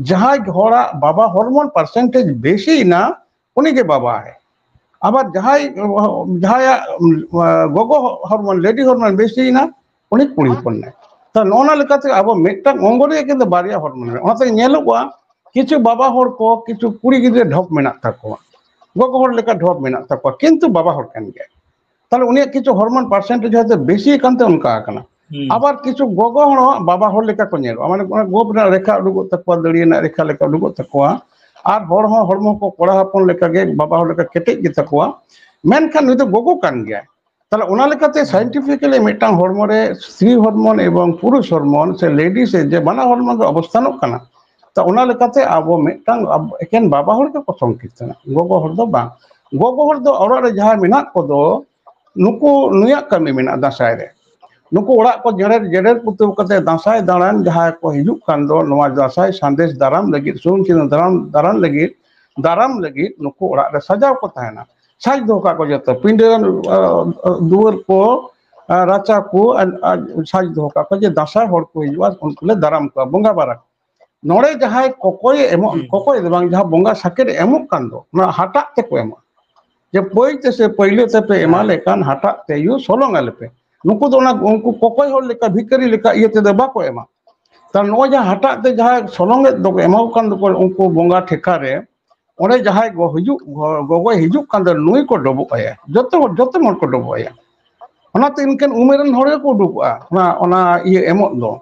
ᱡᱟᱦᱟᱸᱭ ᱦᱚᱲᱟᱜ ᱵᱟᱵᱟ ᱦᱚᱨᱢᱚᱱ percentage ᱵᱮᱥᱤᱭᱮᱱᱟ, ᱩᱱᱤᱜᱮ ᱵᱟᱵᱟᱭ᱾ ᱟᱵᱟᱨ ᱡᱟᱦᱟᱸᱭ, ᱡᱟᱦᱟᱸᱭᱟᱜ, ᱟᱦ, ᱜᱚᱜᱚ ᱦᱚᱨᱢᱚᱱ, ᱞᱮᱰᱤ ᱦᱚᱨᱢᱚᱱ ᱵᱮᱥᱤᱭᱮᱱᱟ, ᱩᱱᱤ ᱠᱩᱲᱤ ᱦᱚᱯᱚᱱ ᱱᱟᱭ᱾ ᱛᱚ ᱱᱚᱜᱼᱚ ᱱᱚᱣᱟ ᱞᱮᱠᱟᱛᱮ ᱟᱵᱚ ᱢᱤᱫᱴᱟᱝ ᱚᱝᱜᱚ ᱨᱮ ᱠᱤᱱᱛᱩ ᱵᱟᱨᱭᱟ ᱦᱚᱨᱢᱚᱱ ᱢᱮᱱᱟᱜᱼᱟ᱾ ᱚᱱᱟᱛᱮ ᱧᱮᱞᱚᱜᱼᱟ ᱠᱤᱪᱷᱩ ᱵᱟᱵᱟ ᱦᱚᱲ ᱠᱚ ᱠᱤᱪᱷᱩ ᱠᱩᱲᱤ ᱜᱤᱫᱽᱨᱟᱹ ᱰᱷᱚᱯ ᱢᱮᱱᱟᱜ ᱛᱟᱠᱚᱣᱟ, ᱜᱚᱜᱚ ᱦᱚᱲ ᱞᱮᱠᱟ ᱰᱷᱚᱯ ᱢᱮᱱᱟᱜ ᱛᱟᱠᱚᱣᱟ, ᱠᱤᱱᱛᱩ ᱵᱟᱵᱟ ᱦᱚᱲ ᱠᱟᱱ ᱜᱮᱭᱟᱭ᱾ ᱛᱟᱦᱞᱮ ᱩᱱᱤᱭᱟᱜ ᱠᱤᱪᱷᱩ ᱦᱚᱨᱢᱚᱱ percentage ᱦᱚᱭᱛᱳ ᱵᱮᱥᱤ ᱟᱠᱟᱱ ᱛᱮ ᱚᱱᱠᱟ ᱟᱠᱟᱱᱟ᱾ ᱦᱩᱸ᱾ ᱟᱵᱟᱨ ᱠᱤᱪᱷᱩ ᱜᱚᱜᱚ ᱦᱚᱲ ᱦᱚᱸ ᱵᱟᱵᱟ ᱦᱚᱲ ᱞᱮᱠᱟ ᱠᱚ ᱧᱮᱞᱚᱜᱼᱟ, ᱢᱟᱱᱮ ᱚᱱᱟ ᱜᱳᱯ ᱨᱮᱱᱟᱜ ᱨᱮᱠᱷᱟ ᱩᱰᱩᱠᱚᱜ ᱛᱟᱠᱚᱣᱟ, ᱫᱟᱹᱲᱤᱭᱟᱹ ᱨᱮᱱᱟᱜ ᱨᱮᱠᱷᱟ ᱞᱮᱠᱟ ᱩᱰᱩᱠᱚᱜ ᱛᱟᱠᱚᱣᱟ᱾ ᱟᱨ ᱦᱚᱲ ᱦᱚᱸ ᱦᱚᱲᱢᱚ ᱠᱚ ᱠᱚᱲᱟ ᱦᱚᱯᱚᱱ ᱞᱮᱠᱟᱜᱮ, ᱵᱟᱵᱟ ᱦᱚᱲ ᱞᱮᱠᱟ ᱠᱮᱴᱮᱡ ᱜᱮᱛᱟ ᱠᱚᱣᱟ, ᱢᱮᱱᱠᱷᱟᱱ ᱱᱩᱭ ᱫᱚ ᱜᱚᱜᱚ ᱠᱟᱱ ᱜᱮᱭᱟᱭ᱾ ᱛᱟᱦᱞᱮ ᱚᱱᱟ ᱞᱮᱠᱟᱛᱮ scientifically ᱢᱤᱫᱴᱟᱝ ᱦᱚᱲᱢᱚ ᱨᱮ ᱥᱛᱨᱤ ᱦᱚᱨᱢᱚᱱ ᱮᱵᱚᱝ ᱯᱩᱨᱩᱥ ᱦᱚᱨᱢᱚᱱ ᱥᱮ ᱞᱮᱰᱤ ᱥᱮ ᱡᱮ ᱵᱟᱱᱟᱨ ᱦᱚᱨᱢᱚᱱ ᱜᱮ ᱚᱵᱚᱥᱛᱷᱟᱱᱚᱜ ᱠᱟᱱᱟ᱾ ᱛᱚ ᱚᱱᱟ ᱞᱮᱠᱟᱛᱮ ᱟᱵᱚ ᱢᱤᱫᱴᱟᱝ ᱟᱵ-, ᱮᱠᱮᱱ ᱵᱟᱵᱟ ᱦᱚᱲ ᱜᱮᱠᱚ ᱥᱚᱝᱠᱤᱨᱛᱚᱱᱟ, ᱜᱚᱜᱚ ᱦᱚᱲ ᱫᱚ ᱵᱟᱝ᱾ ᱜᱚᱜᱚ ᱦᱚᱲ ᱫᱚ ᱚᱲᱟᱜ ᱨᱮ ᱡᱟᱦᱟᱸᱭ ᱢᱮᱱᱟᱜ ᱠᱚᱫᱚ, ᱱᱩᱠᱩ, ᱱᱩᱭᱟᱜ ᱠᱟᱹᱢᱤ ᱢᱮᱱᱟᱜᱼᱟ ᱫᱟᱸᱥᱟᱭ ᱨᱮ᱾ ᱱᱩᱠᱩ ᱚᱲᱟᱜ ᱠᱚ ᱡᱮᱨᱮᱲ, ᱡᱮᱨᱮᱲ ᱯᱩᱛᱟᱹᱣ ᱠᱟᱛᱮ ᱫᱟᱸᱥᱟᱭ ᱫᱟᱬᱟᱱ ᱡᱟᱦᱟᱸᱭ ᱠᱚ ᱦᱤᱡᱩᱜ ᱠᱟᱱ ᱫᱚ, ᱱᱚᱣᱟ ᱫᱟᱸᱥᱟᱭ ᱥᱟᱸᱫᱮᱥ ᱫᱟᱨᱟᱢ ᱞᱟᱹᱜᱤᱫ, ᱥᱩᱱᱩᱢ ᱥᱤᱸᱫᱩᱨ ᱫᱟᱨᱟᱢ, ᱫᱟᱨᱟᱢ ᱞᱟᱹᱜᱤᱫ, ᱫᱟᱨᱟᱢ ᱞᱟᱹᱜᱤᱫ ᱱᱩᱠᱩ ᱚᱲᱟᱜ ᱨᱮ ᱥᱟᱡᱟᱣ ᱠᱚ ᱛᱟᱦᱮᱱᱟ᱾ ᱥᱟᱡᱽ ᱫᱚᱦᱚ ᱠᱟᱜ ᱠᱚ ᱡᱚᱛᱚ, ᱯᱤᱸᱰᱟᱹ, ᱟ, ᱟ, ᱫᱩᱣᱟᱹᱨ ᱠᱚ, ᱟ, ᱨᱟᱪᱟ ᱠᱚ, ᱟ, ᱟ, ᱥᱟᱡᱽ ᱫᱚᱦᱚ ᱠᱟᱜ ᱠᱚ ᱡᱮ ᱫᱟᱸᱥᱟᱭ ᱦᱚᱲ ᱠᱚ ᱦᱤᱡᱩᱜᱼᱟ, ᱩᱱᱠᱩ ᱞᱮ ᱫᱟᱨᱟᱢ ᱠᱚᱣᱟ, ᱵᱚᱸᱜᱟ ᱵᱟᱨᱟ᱾ ᱱᱚᱰᱮ ᱡᱟᱦᱟᱸᱭ ᱠᱚᱠᱚᱭᱮ ᱮᱢᱚᱜ, ᱦᱩᱸ᱾ ᱠᱚᱠᱚᱭ ᱫᱚ ᱵᱟᱝ, ᱡᱟᱦᱟᱸ ᱵᱚᱸᱜᱟ ᱥᱟᱠᱮᱛ ᱮᱢᱚᱜ ᱠᱟᱱ ᱫᱚ, ᱚᱱᱟ ᱦᱟᱴᱟᱜ ᱛᱮᱠᱚ ᱮᱢᱚᱜᱼᱟ᱾ ᱡᱮ ᱯᱟᱹᱭ ᱛᱮᱥᱮ ᱯᱟᱹᱭᱞᱟᱹ ᱛᱮᱯᱮ ᱮᱢᱟ ᱦᱮᱸ᱾ ᱞᱮᱠᱷᱟᱱ ᱦᱟᱴᱟᱜ ᱛᱮ ᱭᱩ ᱥᱚᱞᱚᱝ ᱟᱞᱮᱯᱮ᱾ ᱱᱩᱠᱩ ᱫᱚ ᱚᱱᱟ, ᱩᱱᱠᱩ ᱠᱚᱠᱚᱭ ᱦᱚᱲ ᱞᱮᱠᱟ, ᱵᱷᱤᱠᱟᱹᱨᱤ ᱞᱮᱠᱟ ᱤᱭᱟᱹ ᱛᱮᱫᱚ ᱵᱟᱠᱚ ᱮᱢᱟ᱾ ᱛᱟᱦᱞᱮ ᱱᱚᱜᱼᱚᱭ ᱡᱟᱦᱟᱸ ᱦᱟᱴᱟᱜ ᱛᱮ ᱡᱟᱦᱟᱸᱭ ᱥᱚᱞᱚᱝ ᱮᱫ ᱫᱚᱠᱚ ᱮᱢᱟ ᱠᱚ ᱠᱟᱱ ᱫᱚᱠᱚ ᱩᱱᱠᱩ ᱵᱚᱸᱜᱟ ᱴᱷᱮᱠᱟ ᱨᱮ, ᱚᱸᱰᱮ ᱡᱟᱦᱟᱸᱭ ᱜᱚ ᱦᱤᱡᱩᱜ ᱜᱚ- ᱜᱚᱜᱚᱭ ᱦᱤᱡᱩᱜ ᱠᱟᱱ ᱫᱚ, ᱱᱩᱭ ᱠᱚ ᱰᱚᱵᱚᱜ ᱟᱭᱟ, ᱡᱚᱛᱚ ᱦᱚᱲ, ᱡᱚᱛᱚ ᱦᱚᱲ ᱠᱚ ᱰᱚᱵᱚᱜ ᱟᱭᱟ᱾ ᱚᱱᱟᱛᱮ ᱤᱱᱠᱟᱹᱱ ᱩᱢᱮᱨ ᱨᱮᱱ ᱦᱚᱲ ᱜᱮᱠᱚ ᱩᱰᱩᱠᱚᱜᱼᱟ ᱚᱱᱟ ᱚᱱᱟ ᱤᱭᱟᱹ ᱮᱢᱚᱜ ᱫᱚ᱾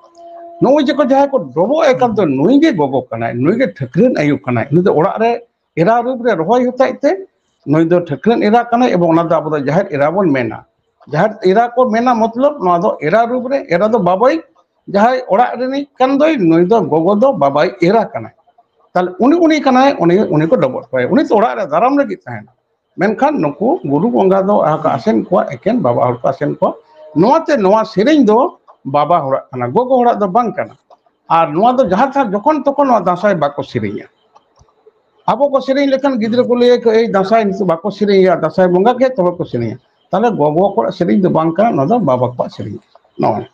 ᱱᱚᱜᱼᱚᱭ ᱡᱮ ᱠᱚ ᱡᱟᱦᱟᱸᱭ ᱠᱚ ᱰᱚᱵᱚᱜ ᱟᱭ ᱠᱟᱱ ᱫᱚ, ᱱᱩᱭ ᱜᱮ ᱜᱚᱜᱚ ᱠᱟᱱᱟᱭ, ᱱᱩᱭ ᱜᱮ ᱴᱷᱟᱹᱠᱨᱟᱹᱱ ᱟᱭᱳ ᱠᱟᱱᱟᱭ, ᱱᱩᱭ ᱫᱚ ᱚᱲᱟᱜ ᱨᱮ ᱮᱨᱟ ᱨᱩᱯ ᱨᱮ ᱨᱚᱦᱚᱭ ᱦᱚᱛᱮᱡ ᱛᱮ ᱱᱩᱭ ᱫᱚ ᱴᱷᱟᱹᱠᱨᱟᱹᱱ ᱮᱨᱟ ᱠᱟᱱᱟᱭ, ᱮᱵᱚᱝ ᱚᱱᱟ ᱫᱚ ᱟᱵᱚ ᱫᱚ ᱡᱟᱦᱮᱨ ᱮᱨᱟ ᱵᱚᱱ ᱢᱮᱱᱟ᱾ ᱡᱟᱦᱮᱨ ᱮᱨᱟ ᱠᱚ ᱢᱮᱱᱟ ᱢᱚᱛᱞᱚᱵ ᱱᱚᱣᱟ ᱫᱚ ᱮᱨᱟ ᱨᱩᱯ ᱨᱮ, ᱮᱨᱟ ᱫᱚ ᱵᱟᱵᱟᱭ, ᱡᱟᱦᱟᱸᱭ ᱚᱲᱟᱜ ᱨᱤᱱᱤᱡ ᱠᱟᱱ ᱫᱚᱭ ᱱᱩᱭ ᱫᱚ ᱜᱚᱜᱚ ᱫᱚ ᱵᱟᱵᱟᱭ ᱮᱨᱟ ᱠᱟᱱᱟᱭ᱾ ᱛᱟᱦᱞᱮ ᱩᱱᱤ ᱩᱱᱤ ᱠᱟᱱᱟᱭ, ᱩᱱᱤ ᱩᱱᱤ ᱠᱚ ᱰᱚᱵᱚᱜ ᱠᱚᱣᱟᱭ, ᱩᱱᱤ ᱛᱚ ᱚᱲᱟᱜ ᱨᱮ ᱫᱟᱨᱟᱢ ᱞᱟᱹᱜᱤᱫ ᱛᱟᱦᱮᱱᱟ᱾ ᱢᱮᱱᱠᱷᱟᱱ ᱱᱩᱠᱩ ᱜᱩᱨᱩ ᱵᱚᱸᱜᱟ ᱫᱚ ᱟᱦᱟ ᱠᱚ ᱟᱥᱮᱱ ᱠᱚᱣᱟ, ᱮᱠᱮᱱ ᱵᱟᱵᱟ ᱦᱚᱲ ᱠᱚ ᱟᱥᱮᱱ ᱠᱚᱣᱟ᱾ ᱱᱚᱣᱟᱛᱮ ᱱᱚᱣᱟ ᱥᱮᱨᱮᱧ ᱫᱚ ᱵᱟᱵᱟ ᱦᱚᱲᱟᱜ ᱠᱟᱱᱟ, ᱜᱚᱜᱚ ᱦᱚᱲᱟᱜ ᱫᱚ ᱵᱟᱝ ᱠᱟᱱᱟ᱾ ᱟᱨ ᱱᱚᱣᱟ ᱫᱚ ᱡᱟᱦᱟᱸ ᱛᱟᱦᱟᱸ ᱡᱚᱠᱷᱚᱱ ᱛᱚᱠᱷᱚᱱ ᱱᱚᱣᱟ ᱫᱟᱸᱥᱟᱭ ᱵᱟᱠᱚ ᱥᱮᱨᱮᱧᱟ᱾ ᱟᱵᱚ ᱠᱚ ᱥᱮᱨᱮᱧ ᱞᱮᱠᱷᱟᱱ ᱜᱤᱫᱽᱨᱟᱹ ᱠᱚ ᱞᱟᱹᱭᱟ ᱠᱚ, "ᱮᱭ ᱫᱟᱸᱥᱟᱭ ᱱᱤᱛᱚᱜ ᱵᱟᱠᱚ ᱥᱮᱨᱮᱧᱟ, ᱫᱟᱸᱥᱟᱭ ᱵᱚᱸᱜᱟ ᱜᱮ ᱛᱚᱵᱮ ᱠᱚ ᱥᱮᱨᱮᱧᱟ᱾" ᱛᱟᱦᱞᱮ ᱜᱚᱜᱚ ᱠᱚᱣᱟᱜ ᱥᱮᱨᱮᱧ ᱫᱚ ᱵᱟᱝ ᱠᱟᱱᱟ, ᱱᱚᱣᱟ ᱫᱚ ᱵᱟᱵᱟ ᱠᱚᱣᱟᱜ ᱥᱮᱨᱮᱧ ᱠᱟᱱᱟ᱾ ᱱᱚᱜᱼᱚᱭ᱾